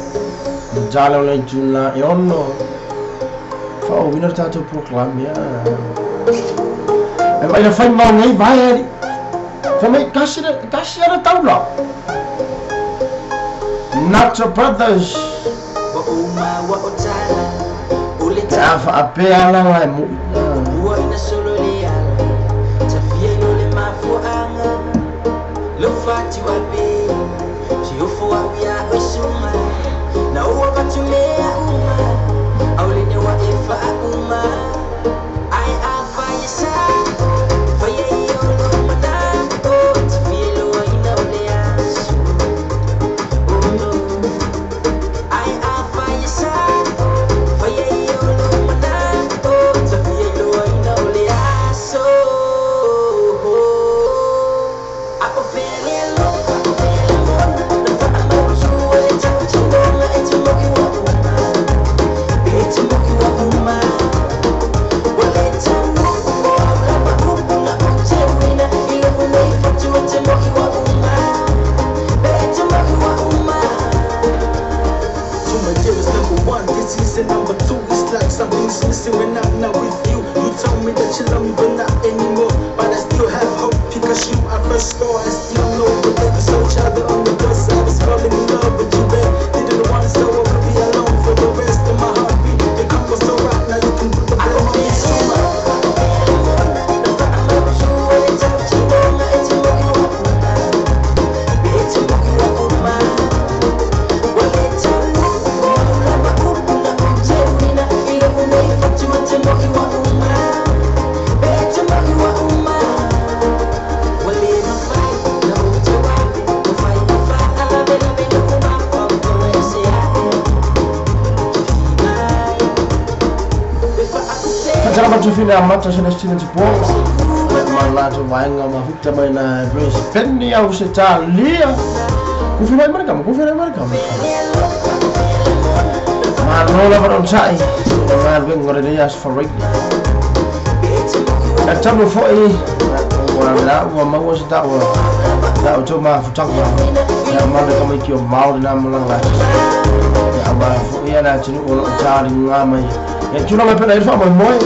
jala o le jula e ono whaowina o tātou proklame e mai na whai mau nei vai ari whai mai kasi ara taula Nacho Brothers e a whaapea la e mui Well, fina amata Celestina Tupuola. Ma lato vaenga mafuta mai na Brisbane au se talia. Kufi mai marika, kufi mai marika. Malola varontai. Nga lwengo le as for A tamu foi ua la ua maua se ta'ua ta'u tou mafutaga ia male tamaiti o mao lenā malaga latasi ia auā fo'i a le atunuu o lo'o taliga mai ia tulaga pena ai le fa'amoemoe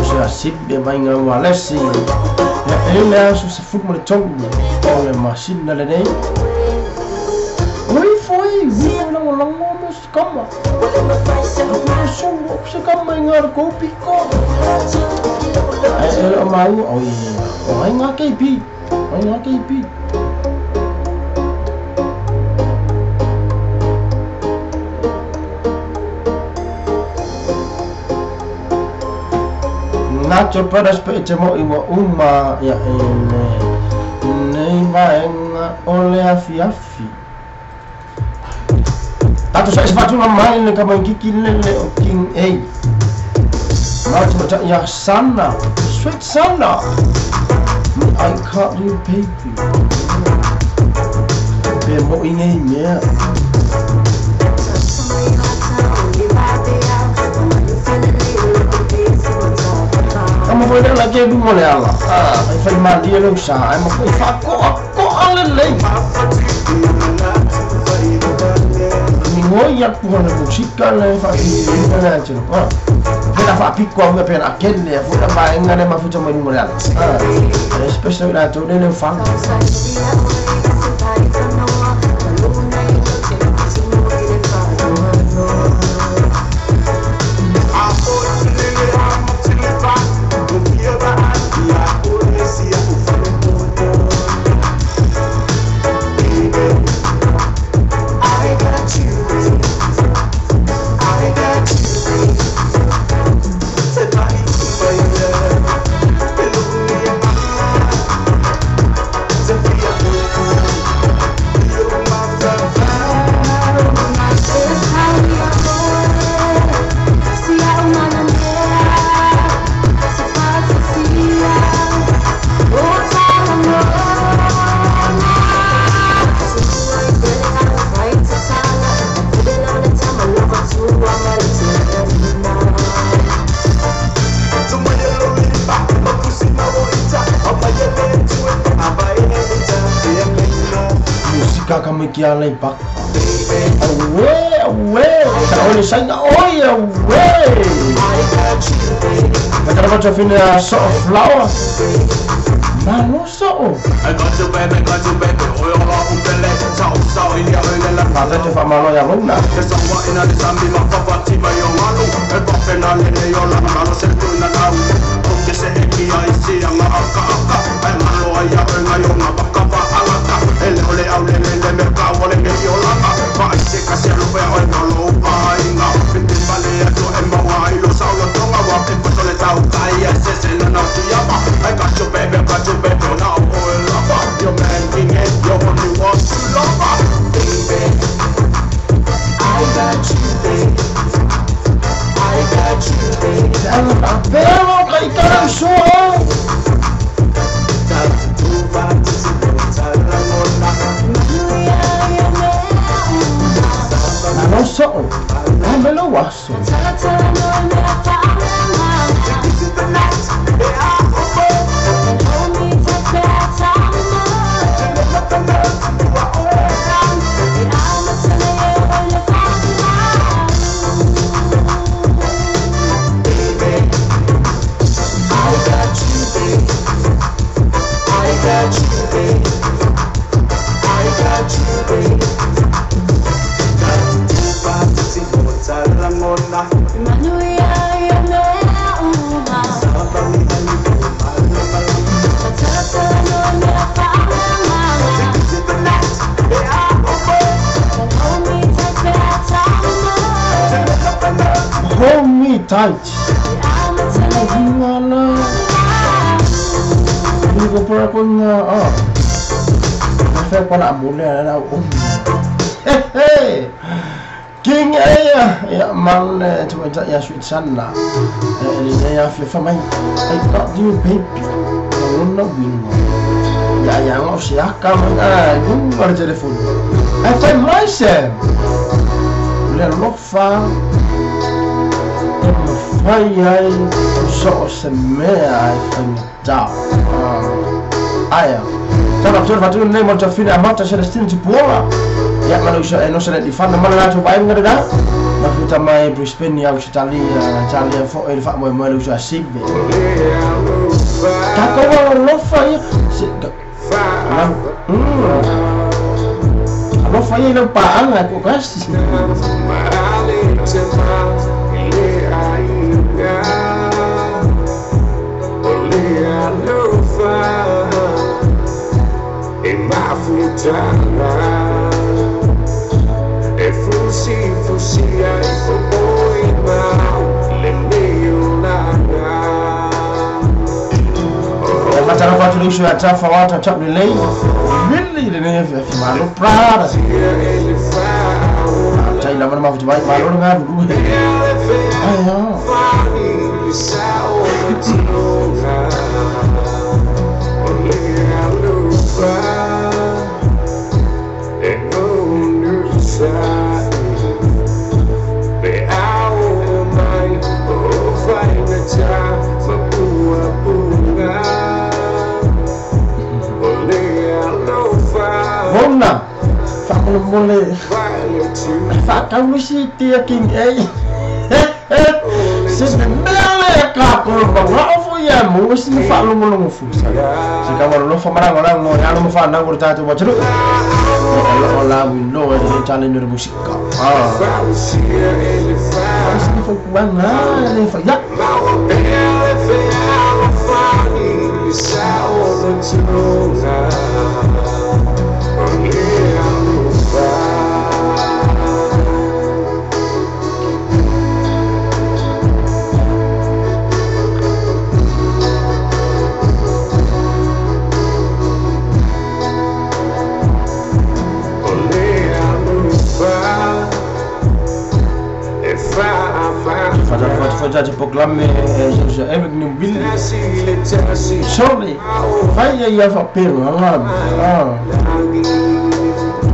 o se asipi e vaiga ua lesi ia e le aso sefulu ma le tolu o le masina lenei oi foi ui lagolago mo se kama solo se kama i ngā kou piko e le o mau oi o ai ngā KP ai ngā KP Nacho Perez pe te mo i wa uma ia e le nei vaenga o le afiafi. Tato sa esfatuna mai le kamaikiki le le o King A. Mao te ia sana, sweet sana. I caught you baby. Pe mo i nei mea. Ama foi le la ke lungo le ala. Ai fai malie le usa, ai ma foi fa koa koa le lei. Ngoi aku hona musika le fa le atino. Pena fa piko au pena akele fu la vaenga le mafuta mai lungo le ala. Especially la to le fa. Kia lei baka. Awe, awe. Sa ole sainga oi, awe. Matara matua fina so flower. Mano so. I got you baby, got you baby. Oi ola upele, sa sa ilia oile. Pata te fa malo ya luna. Sa wa ina de sambi ma papa ti ma yo malu. E pape na le ne yo la malo se tu na na. Ke se e ki ai si anga aka aka. Ai malo ai ya nga yo nga baka ba alaka. Ele ole au le le me ka wale me yo langa. Ba se ka se lo pe oi no lo pa inga. Pinte pale ya to e ma wa ilo sa lo tonga wa pe ko le tau kai ya se se na na fia ma. I got you baby, got you baby now boy lover. Your man king and your only one to lover. Baby, I got you baby. I got you baby. Pero kai karang suo. Ano so? Amelo waso. Hold me tight. Ngana. Ko para ko nga ah. Fe ko na mule na um. He. King ia ia mal te ia sweet sanna le le ia fi fa mai ai got you baby no no wingo ia ia ngo se aka mai ai numero telefone ai fai mai se le lofa e mafai ai so o se mea ai faigata aia tala tolu fatu nei mo tafina amata Celestine Tupuola ia manu so e no se le fana mana latou vaaiga lena mafuta mai Brisbane ia Australia Italia fo e fa mo mo le so asibe tatou alofa ia se alofa ia i lau paaga e kookasi. E fusi fusi ai fo mau le leo langa. E matara fatu le uso ia tafa wata tap le lei. Really le nei fi malo prada. Tai la mana mafuti mai malo nga du. Ai ah. Vona, whaamolemole, whaakaulusi tia King A. Se te mea lea ka kolo mangao fo ia mo si me whaalongolongo fu. Se ka walo fa marango rango ya lo fa na ngoro tatu wachuru. O la wi no e le challenge de musika. Ah. Si fa kuanga le fa ya. Faja proclame Eric Nubili. Sorry, fai ia fa pelo ah.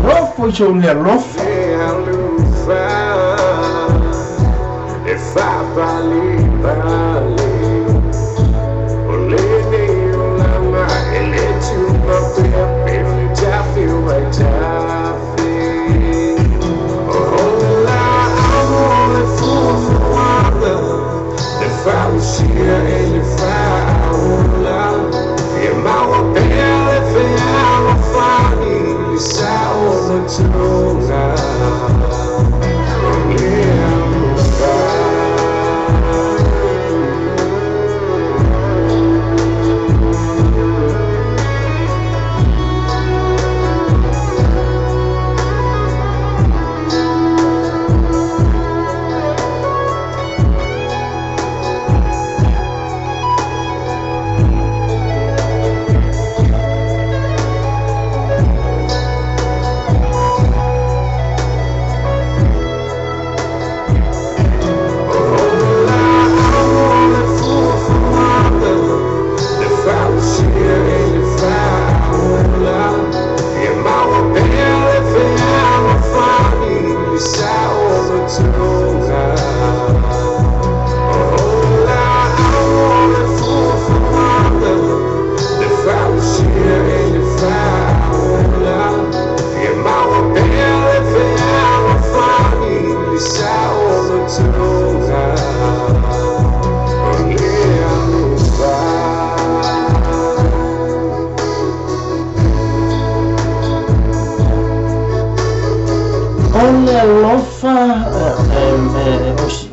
Lofo so le lofo.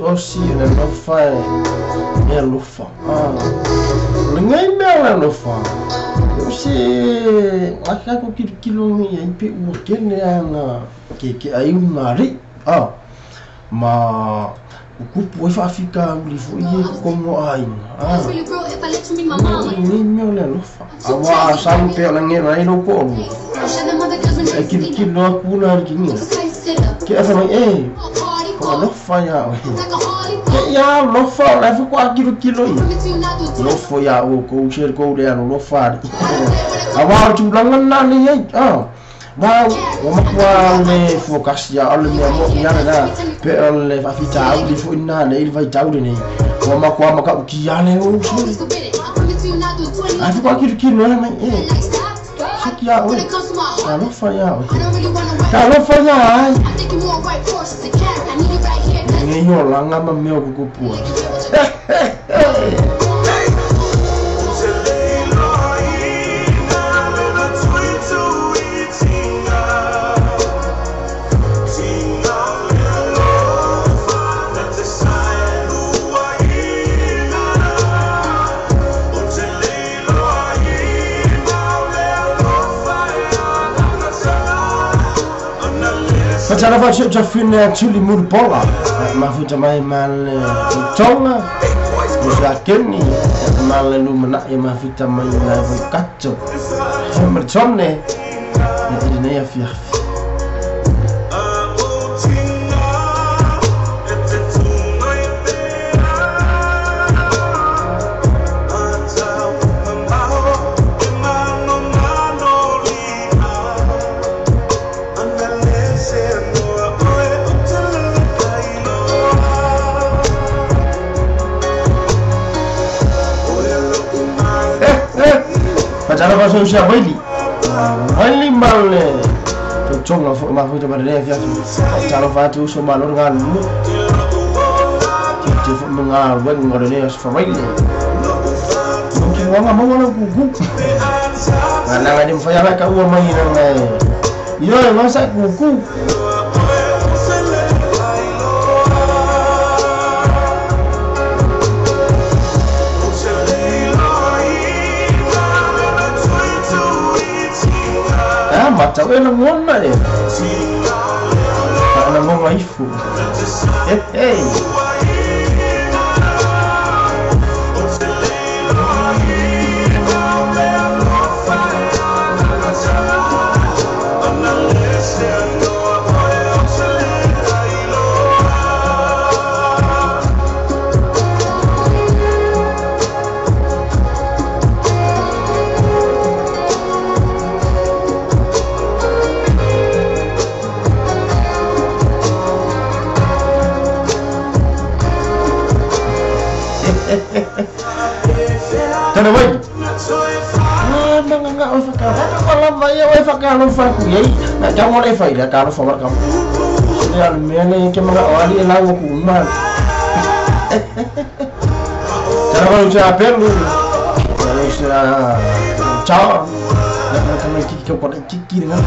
Osi le lofa e lofa. Le ngai mea le lofa. O se aka ko kilo i pe ua kene anga ke ai una ri. Ah. Ma kupu e whaafika uli fo i e komo aina. Ah. Ngai mea le lofa. Awa samu pe o lange mai lo ko. E kilo kilo aku na ri kingi. Ke afa mai e. Alofa ia oe. Ia alofa o le faatoa kilokilo ia. Nofo ia outou se kou le alolofa alii. Auā o le tulaga lena le iai. Ua ua matua le focus ia o le mea moʻi a lena pe o le faafitauli foi lena lea i le vaitau lenei. Ua matua matautia le uso. Ae faatoa kilokilo ai mai e. Seki ia oe. Talofa ia oe. Talofa ia ai. Nei olaga ma mea o kukupua. Fatalofa atu tafine atu li mulipola mafuta mai ma le tonga usa keni ma le lumanai mafuta mai na vaikato Hamilton i lenei afiafi. Fatalofa atu usa Waili. Waili ma le tonga foi mafuta mai lenei afiafi. Fatalofa atu uso malo le galulue. Te foi ma galuega o lenei aso favaile. Mautinoaga maua lau kuku. Alaga le mafai ala kaua mai lana e. Ioe gasa kuku. Ah, matau e lagona e. Faalagona ifo. Hey, hey. Tana wai. Ah, manga o whakawaka ko lava ia o whakalofa ku iai. Na tau le whai le kalofa wa ka. Le al mea le ke manga o ali e lau ku uma. Tana wai usa apelu. Tana usa chao. Na ka mai kiki ko kiki nga.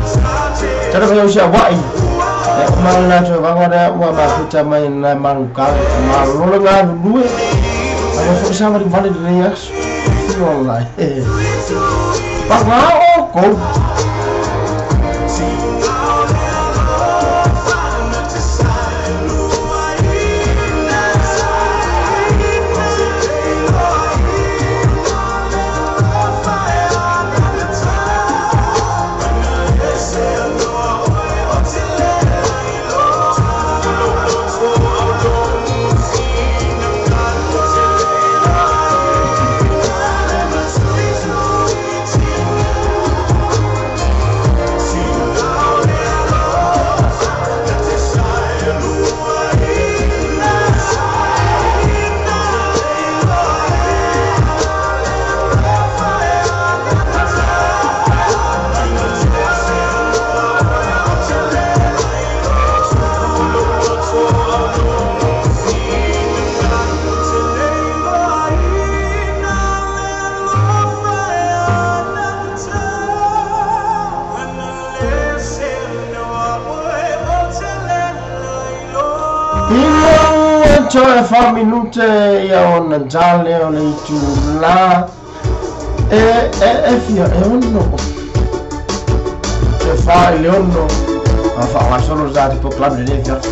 Tana wai usa wai. E mana na to wa wa ua mafuta mai na malu ka. Malolo nga lue. Ae foi sa mari vale lenei aso. Ola e. Pagao o kou. Ina ua toe 4 minute ia ona jale o le itulā e fia e ono. Te wha i le ono. A whaangasolo sa te poklame le fiafi.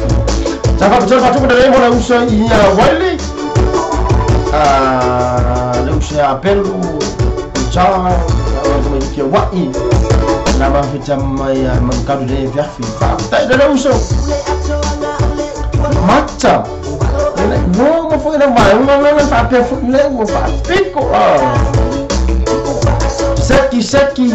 Sa whakatau whatuku na mo le usa i a Waili. Le usa a Pelu, Cha, o te mai kia wai. Na mawhita mai a Manukadu le fiafi. Whakatai le usa. Mata le no mo foi na vai uma não fa pe fu le mo fa pico seki seki.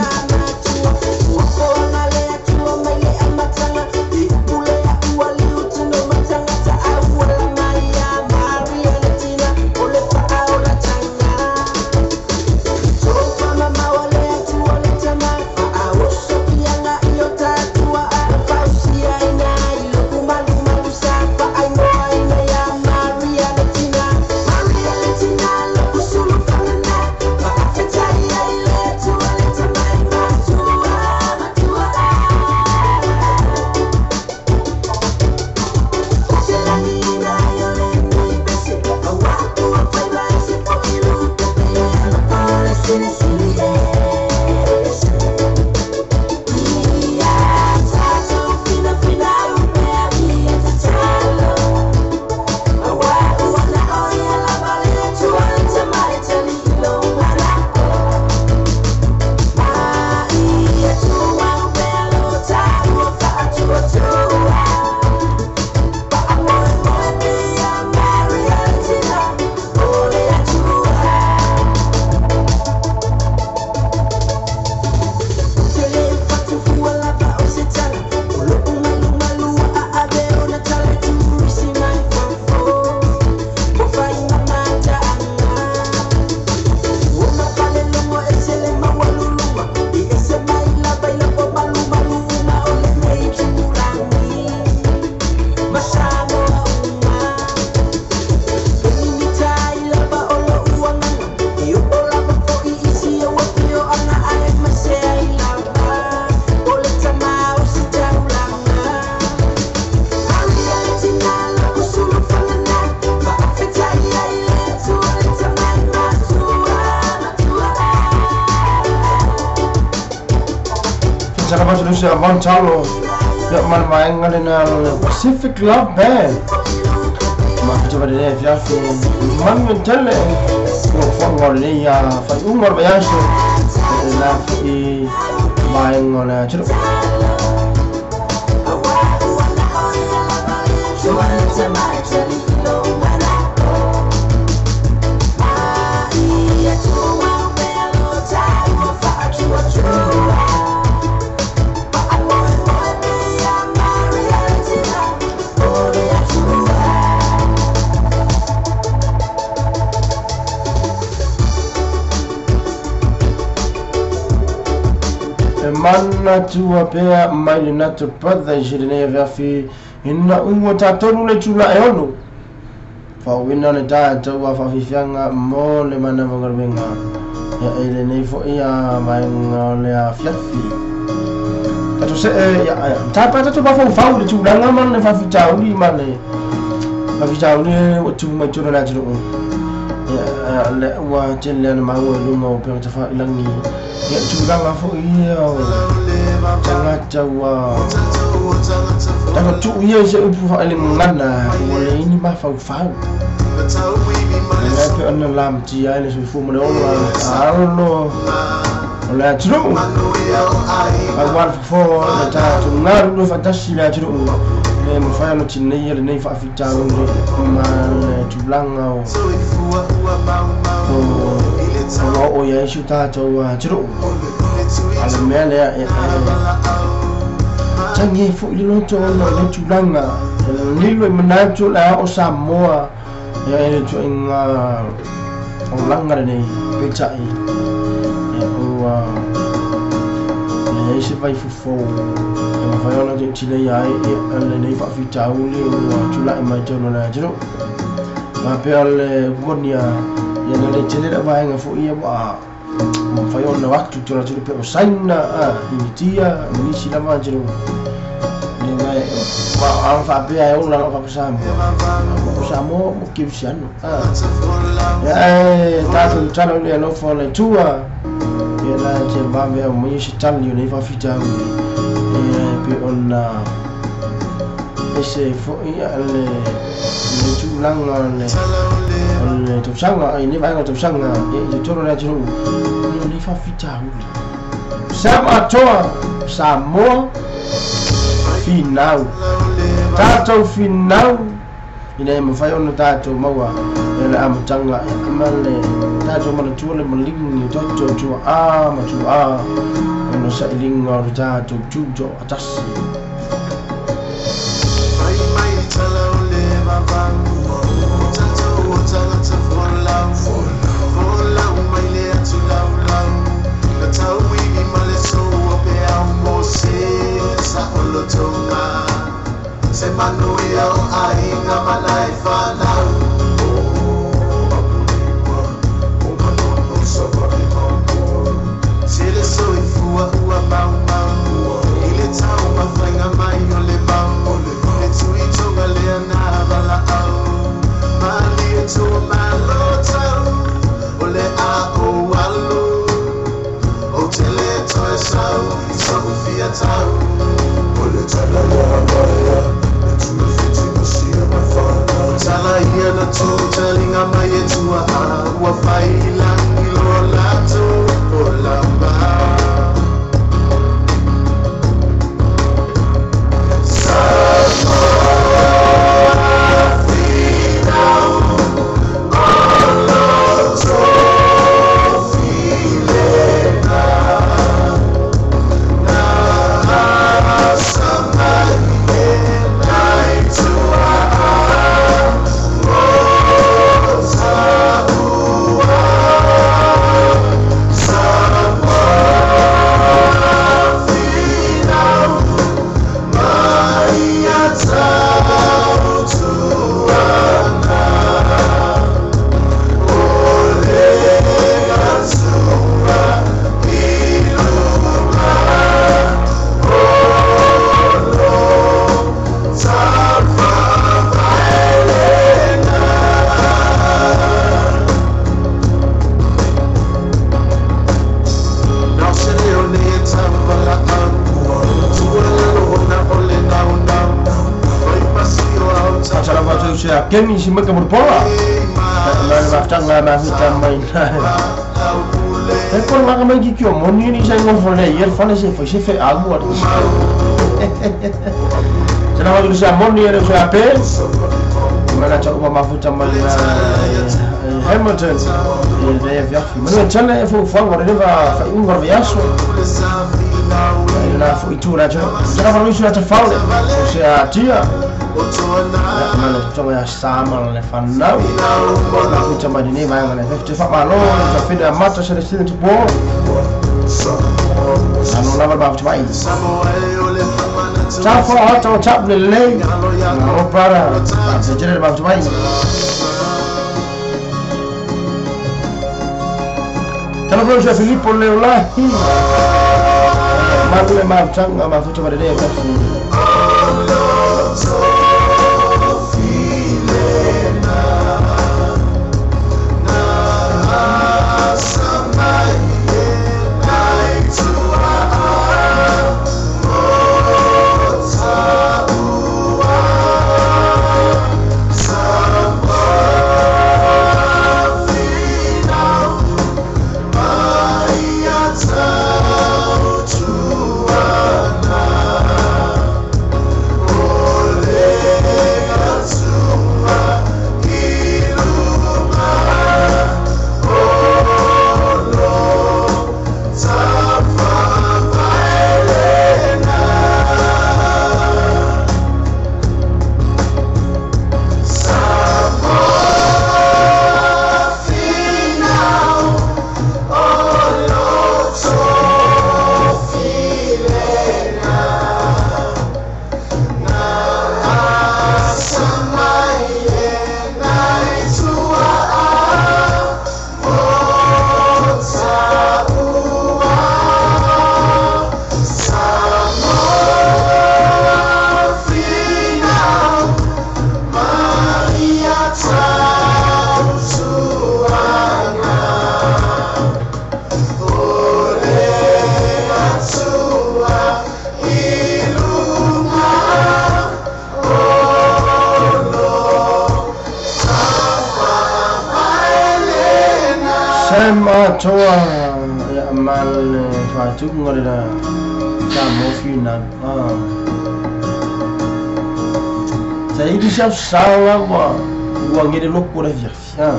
Montalo, Pacific Love Band. Mana tua pea mai le nato brother i le afi ina ungo tatonu le tula e ono whaowina le tātou a whawhiwhianga mō le mana wangarwenga ia e le nei fo ia vaenga o le a fiafi tato se e ia tāpa tato pa whau le tūranga man le whawhitauri ma le whawhitauri o tū mai tūra nā tūru ia le ua tele ana maua e lunga o pera tawha ilangi ia tūranga fo ia o tangata ua Taka tuu ia se upu whaele ngana ua le ini mawhau whau Lea pe ona lamti ai le soifua mo le ola alo o le atunuu Auala fofo le tatou galu le faatasi le atunuu le mafai ona tineia lenei faafitauli ma le tulaga o o oo i ai si o tatou atunuu A le mea lea e tangi ai foʻi le loto ona o le tulaga lilo i manatu le ao Samoa ia e le tuaiga olaga lenei peitai ua leai se vaifofo e mafai ona tileia ai lenei faafitauli ua tulaʻi mai tonu o le atunuu faapea le monia ia na le tele le vaega foʻi ia ua mafai ona atu tona atunuu pe o Saina Initia ma nisi lava atunuu ma faapea e ola lau faapa Samoa o Samoa mo kiusiano ia e tatou tatalo i le alofa o le Atua ia la te vave au mai se tali o nei faafitauli ia pe ona ese foʻi le le tulaga le tausaga ai nei vaega tausaga ia i totonu o le atunuu o nei faafitauli Sama atoa Samoa finau tatou finau Ina e mawhai ona tātou maua e le amatanga e ama le tātou manatua le malingi toto tua a ma tua a ona sa ilinga o le tātou tūto atasi. Mai mai tala o le vavau o tātou o tangata folau folau mai le atu lau lau na tau iwi ma le sou o pe au mo se sa olo tonga se manu ia o aiga mana e whanau o apuliwa o manono sa vai maumor se le soifua ua mau mau i le tau mawhainga mai o le mau le tui tonga lea nā wala au mali e tua malo tau o le a o alu o te le toe sau i so'u fia tau o le tala ia maia e tui whiti masia mai whanau tala ia na tū talinga mai e tua a ua whai langi loa lato o lamba. Kemi si maka murpola. Mana maftanga mafuta mai na. E kon maka mai ki kio moni ni sai ngofo le yer fale se foi se fe agu ar. Sena wadu se moni ere se ape. Mana cha uma mafuta mai na Hamilton. E le viafi. Manu tana e fo fo ngore va fa ungar viaso. Na fo itura cha. Sena wadu se ta faule. Se a tia. Mana tonga ya sama le fanau. Mafuta mai ni vai ngana fefte fa malo ta fina mata se le student bo. Ano lava ba mai. Ta fo hata o tap le le. No para. Se jere ba mai. Tala se Filippo Leolahi. Manu le maftanga mafuta mai le ka. Toa ya mal fa tu ngore na ta mo fi na ah Sa ili sa sala wa ua ngere loko le fia fia.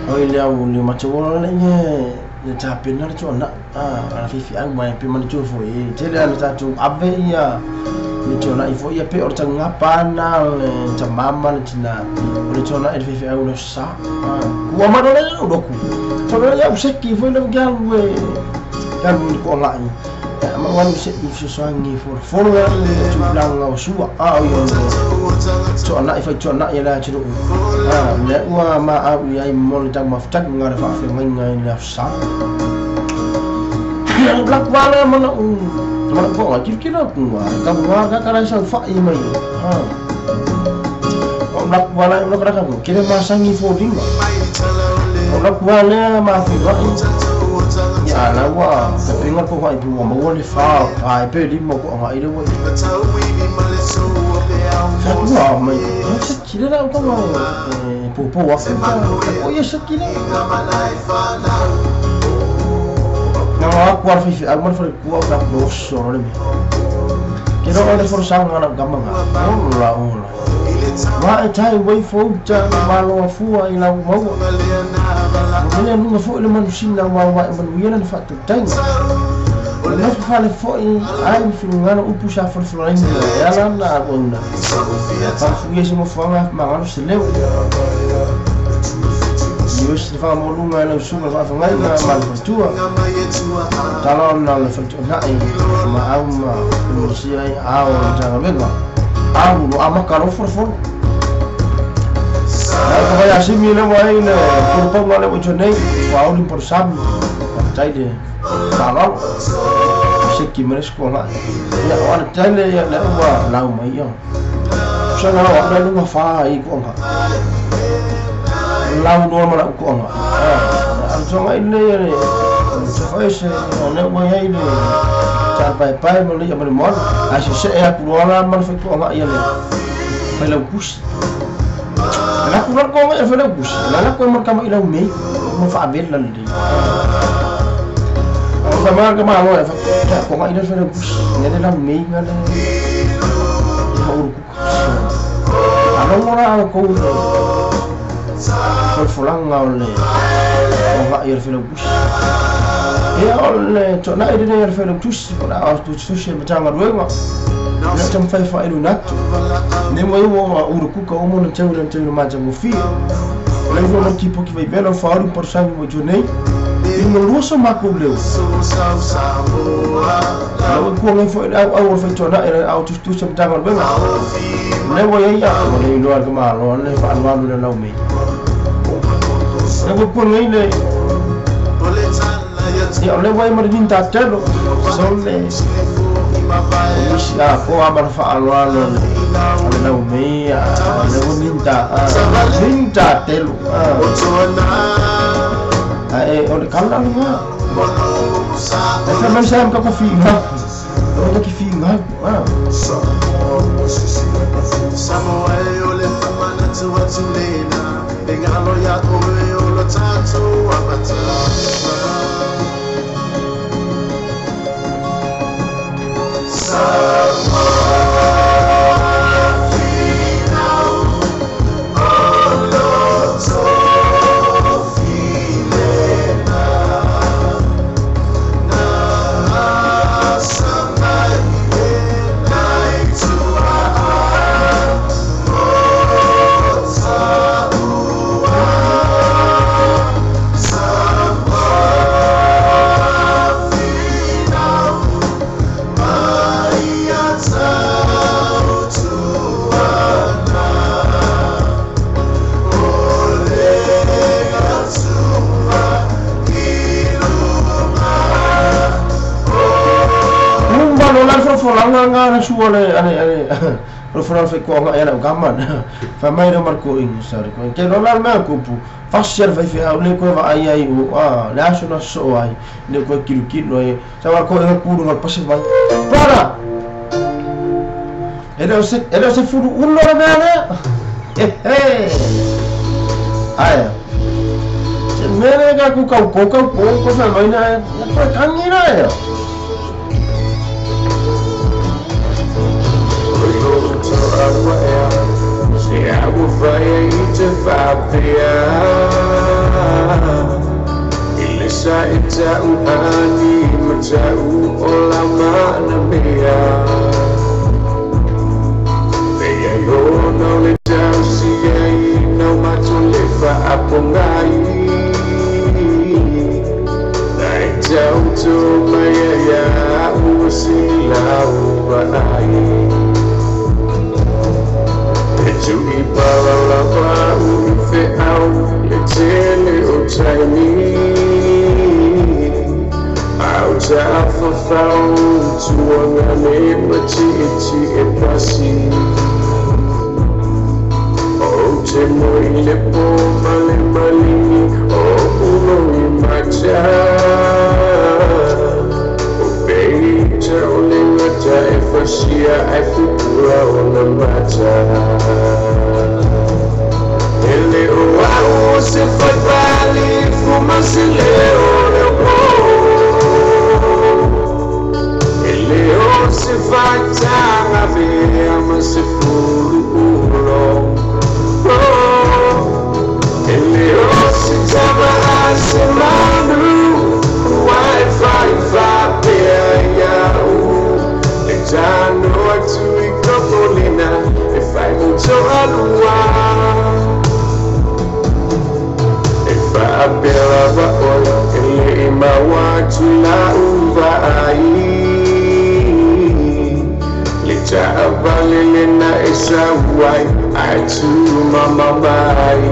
Oi le au le macho le nge le tapena le tona a fifi au mai pe mani tu fo e tele ana tatu ave ia le tona i fo ia pe o tanga pana le tamama le tina o le tona e fifi au le sa ku ama le roku tona ia useki fo le galu e galu ko ngai ma wanu se i soangi fo fo le tulanga o sua a o yo tona i fo tona ia la tulu le ua ma au ia i mo le tau mafutag ngā re whaawhi ngai ngai le sa. Ia black wala mana mana ko ngai kirikira ku ngā ka ngā ka karai sau whai mai. O black wala o kara ka kere masangi fo ringa. O black wala ma fi wai. Ia la ua ka pinga ko ngai pu mo le fa ai pe limo ko ngai le wai. Ua mai se kire la ko po po wa ko ia se kire. Na ku ar fi au mar ku au ka no so le me. Ke ro le for sa ngana ga manga. Ola ola. Wa e tai wai fo ta malo fua i la mau. Mo ne fo le manu sina wa wa manu ia na fa tu tainga. O le fa le fo i ai fi ngana upu sa for florenga ya la na bona. Fa fu ye se mo fa ma ngana se leu. Yus fa mo lunga na su ma fa ngai na ma fa tua. Tala na le fa na i ma au ma mo si ai au ta ga. Au no ama ka ro for for. Na ko vai assim mi le vai le por pa le o nei fa au por sam. Tai de tala. Se ki mere escola. Ia o ana tai le ia le ua lau mai ia. Sa na o na lunga fa i ko nga. Lau no mala ko nga. Al tonga ile le se foi se ne mo ia ile. Ta pai pai mo le ia mo. A se se e ku ala mal foi ko nga ia le. Foi lau kus. La ku ko nga foi lau kus. La ko mo ka mo ila me. Mo fa abel la le. Fa ma ka ma mo fa ko nga ila foi lau kus. Ne la me nga le. Ia uru ku. Ala mo ra ko foi fulanga o le o va ir felo kus. E o le tona e le felo kus ora o tu tu se matanga ruenga. Na tam fai fa elu natu. Ne mo o uru kuka o mo no teu le teu ma jango fi. O le mo ki po ki vai belo fa uru por sangue mo jonei. E no luso ma ko leu. Au ku ngai foi au au foi tona e au tu tu se matanga ruenga. Ne mo ia o le lo al ma lo le fa anu le lau me. Ne mo ku ngai le ia o le vai mar vinta telo so le a ko amar fa anu le lau me a le mo vinta vinta telo a e o le kala nga e fa mai sam ka ko fi nga o ki fi nga Suole ane ane ro fora fe ko nga era gaman fa mai ro marko in sare ko ke lo la me ko pu fa ser fa fi ha le ko va ai ai o a le aso na so ai le ko kiru kiru e sa wa ko e ku ro pase vai para era se furu un lo me ale eh ai se me ga ku ka ko ka ko ko fa mai na ya kangira ya. Thank you. Se au fai i te whapea I le sa e tau ani ma tau o la mana mea Pea i ona o le tau si ai nau mato le whaapongai Nai tau tō mai ai au si lau ai E tui paralava u i wheau le tele o taimi Au tāwhawhau tuanga ne ma ti e pasi O te moi le pō male malini o uno i macha O peita o le ngata e whasia e fupura o na mata Ele o au se fai pali fuma se leo leo po Ele o se fai tanga vea ma se furu ulo Ele o se tama a se manu Wai fai fapea iau Le tano atu i kokolina E fai muto alua E whaapea lava oe E le i maua atu la uva ai Le taavale lena e sauai Ai tu mama mai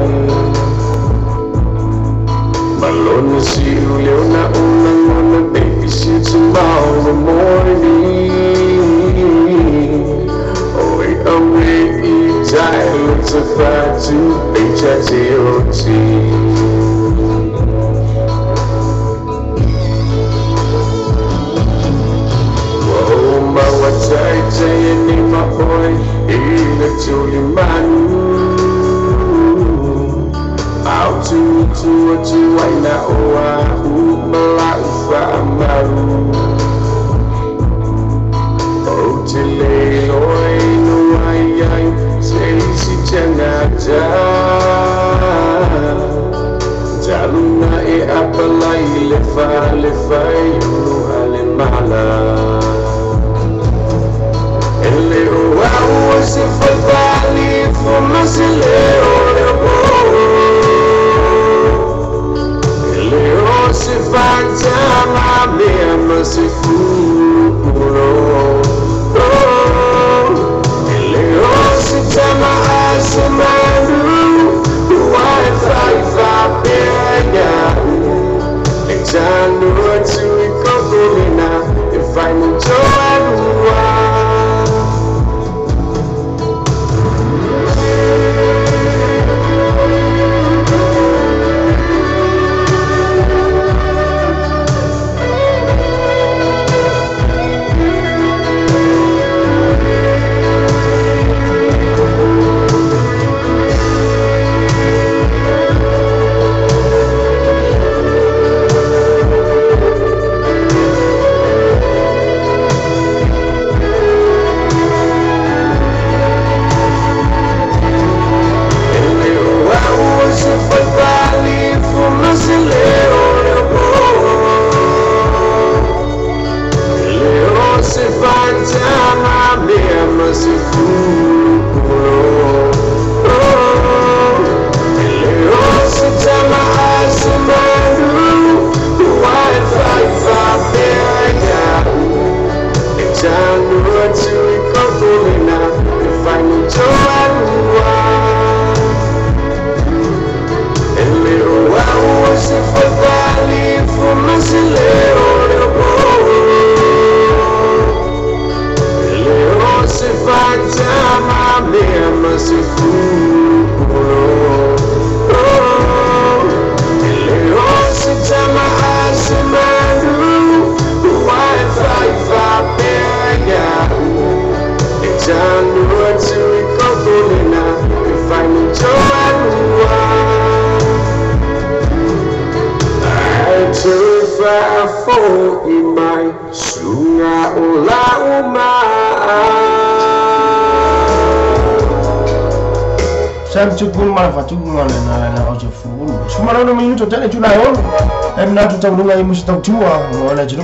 Malone see you leona una ngona baby see you tomorrow morning Oi away i tai lo te whatu pecha te oti Whoa maua tai te ni ma oi i le tuli manu Au tu tu atu ai na oa u mala u whaamaru O te leilo ai no ai ai se isi tangata Taluna e apalai le wha le ulu hale mala Ele o au se fai pali fuma se leo leo po Ele o se fai tama mea ma se furo Ele o se tama a se manu Wai fai fapea iau Le tanu atu i kokolina E fai muto alua Ele o au se fai pali fuma se leo leo po Ele o se fai tama mea ma se furo Ele o se tama a se manu Wai fai fapea iau Le tanu atu i kokolina E fai muto alua Ele o au se fai pali fuma se leo leo po Ele o se fai tama mea ma se furo Ele o se tama a se manu Wai fai fapea iau Le tanu atu i kokolina E fai muto alua Ai te whaafo i mai Sunga o lau maa Sam tupu ma le fatuga le na le o se fu. Suma no minuto tele tu la o. E na tu tau lunga i musi tau tua mo le tinu.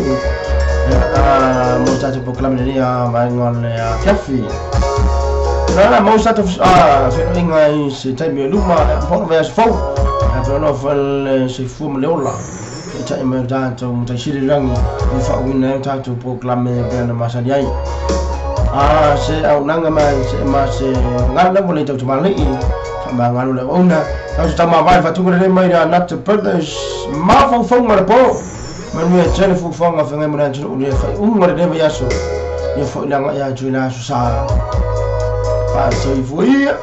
A mo ta te proclame le a vai ngon le a fiafi. Na na mo sa te a fe no inga i se taimi o luma po no vea se fou. A pe no fa le se fu mo le ola. E tai me tātou mo tai siri rangi o fa uina e tātou proclame pe na masani ai. A se au nanga mai se ma se ngana mo le tau tumali i ma ngalo le ona tau ta ma vai fatu le mai da not the brothers ma fo fo ma po ma nu e tele fu fo nga fenga mo na tu le fa unga le me yaso ye fo ila nga ya tu na su sa pa so i fu ia.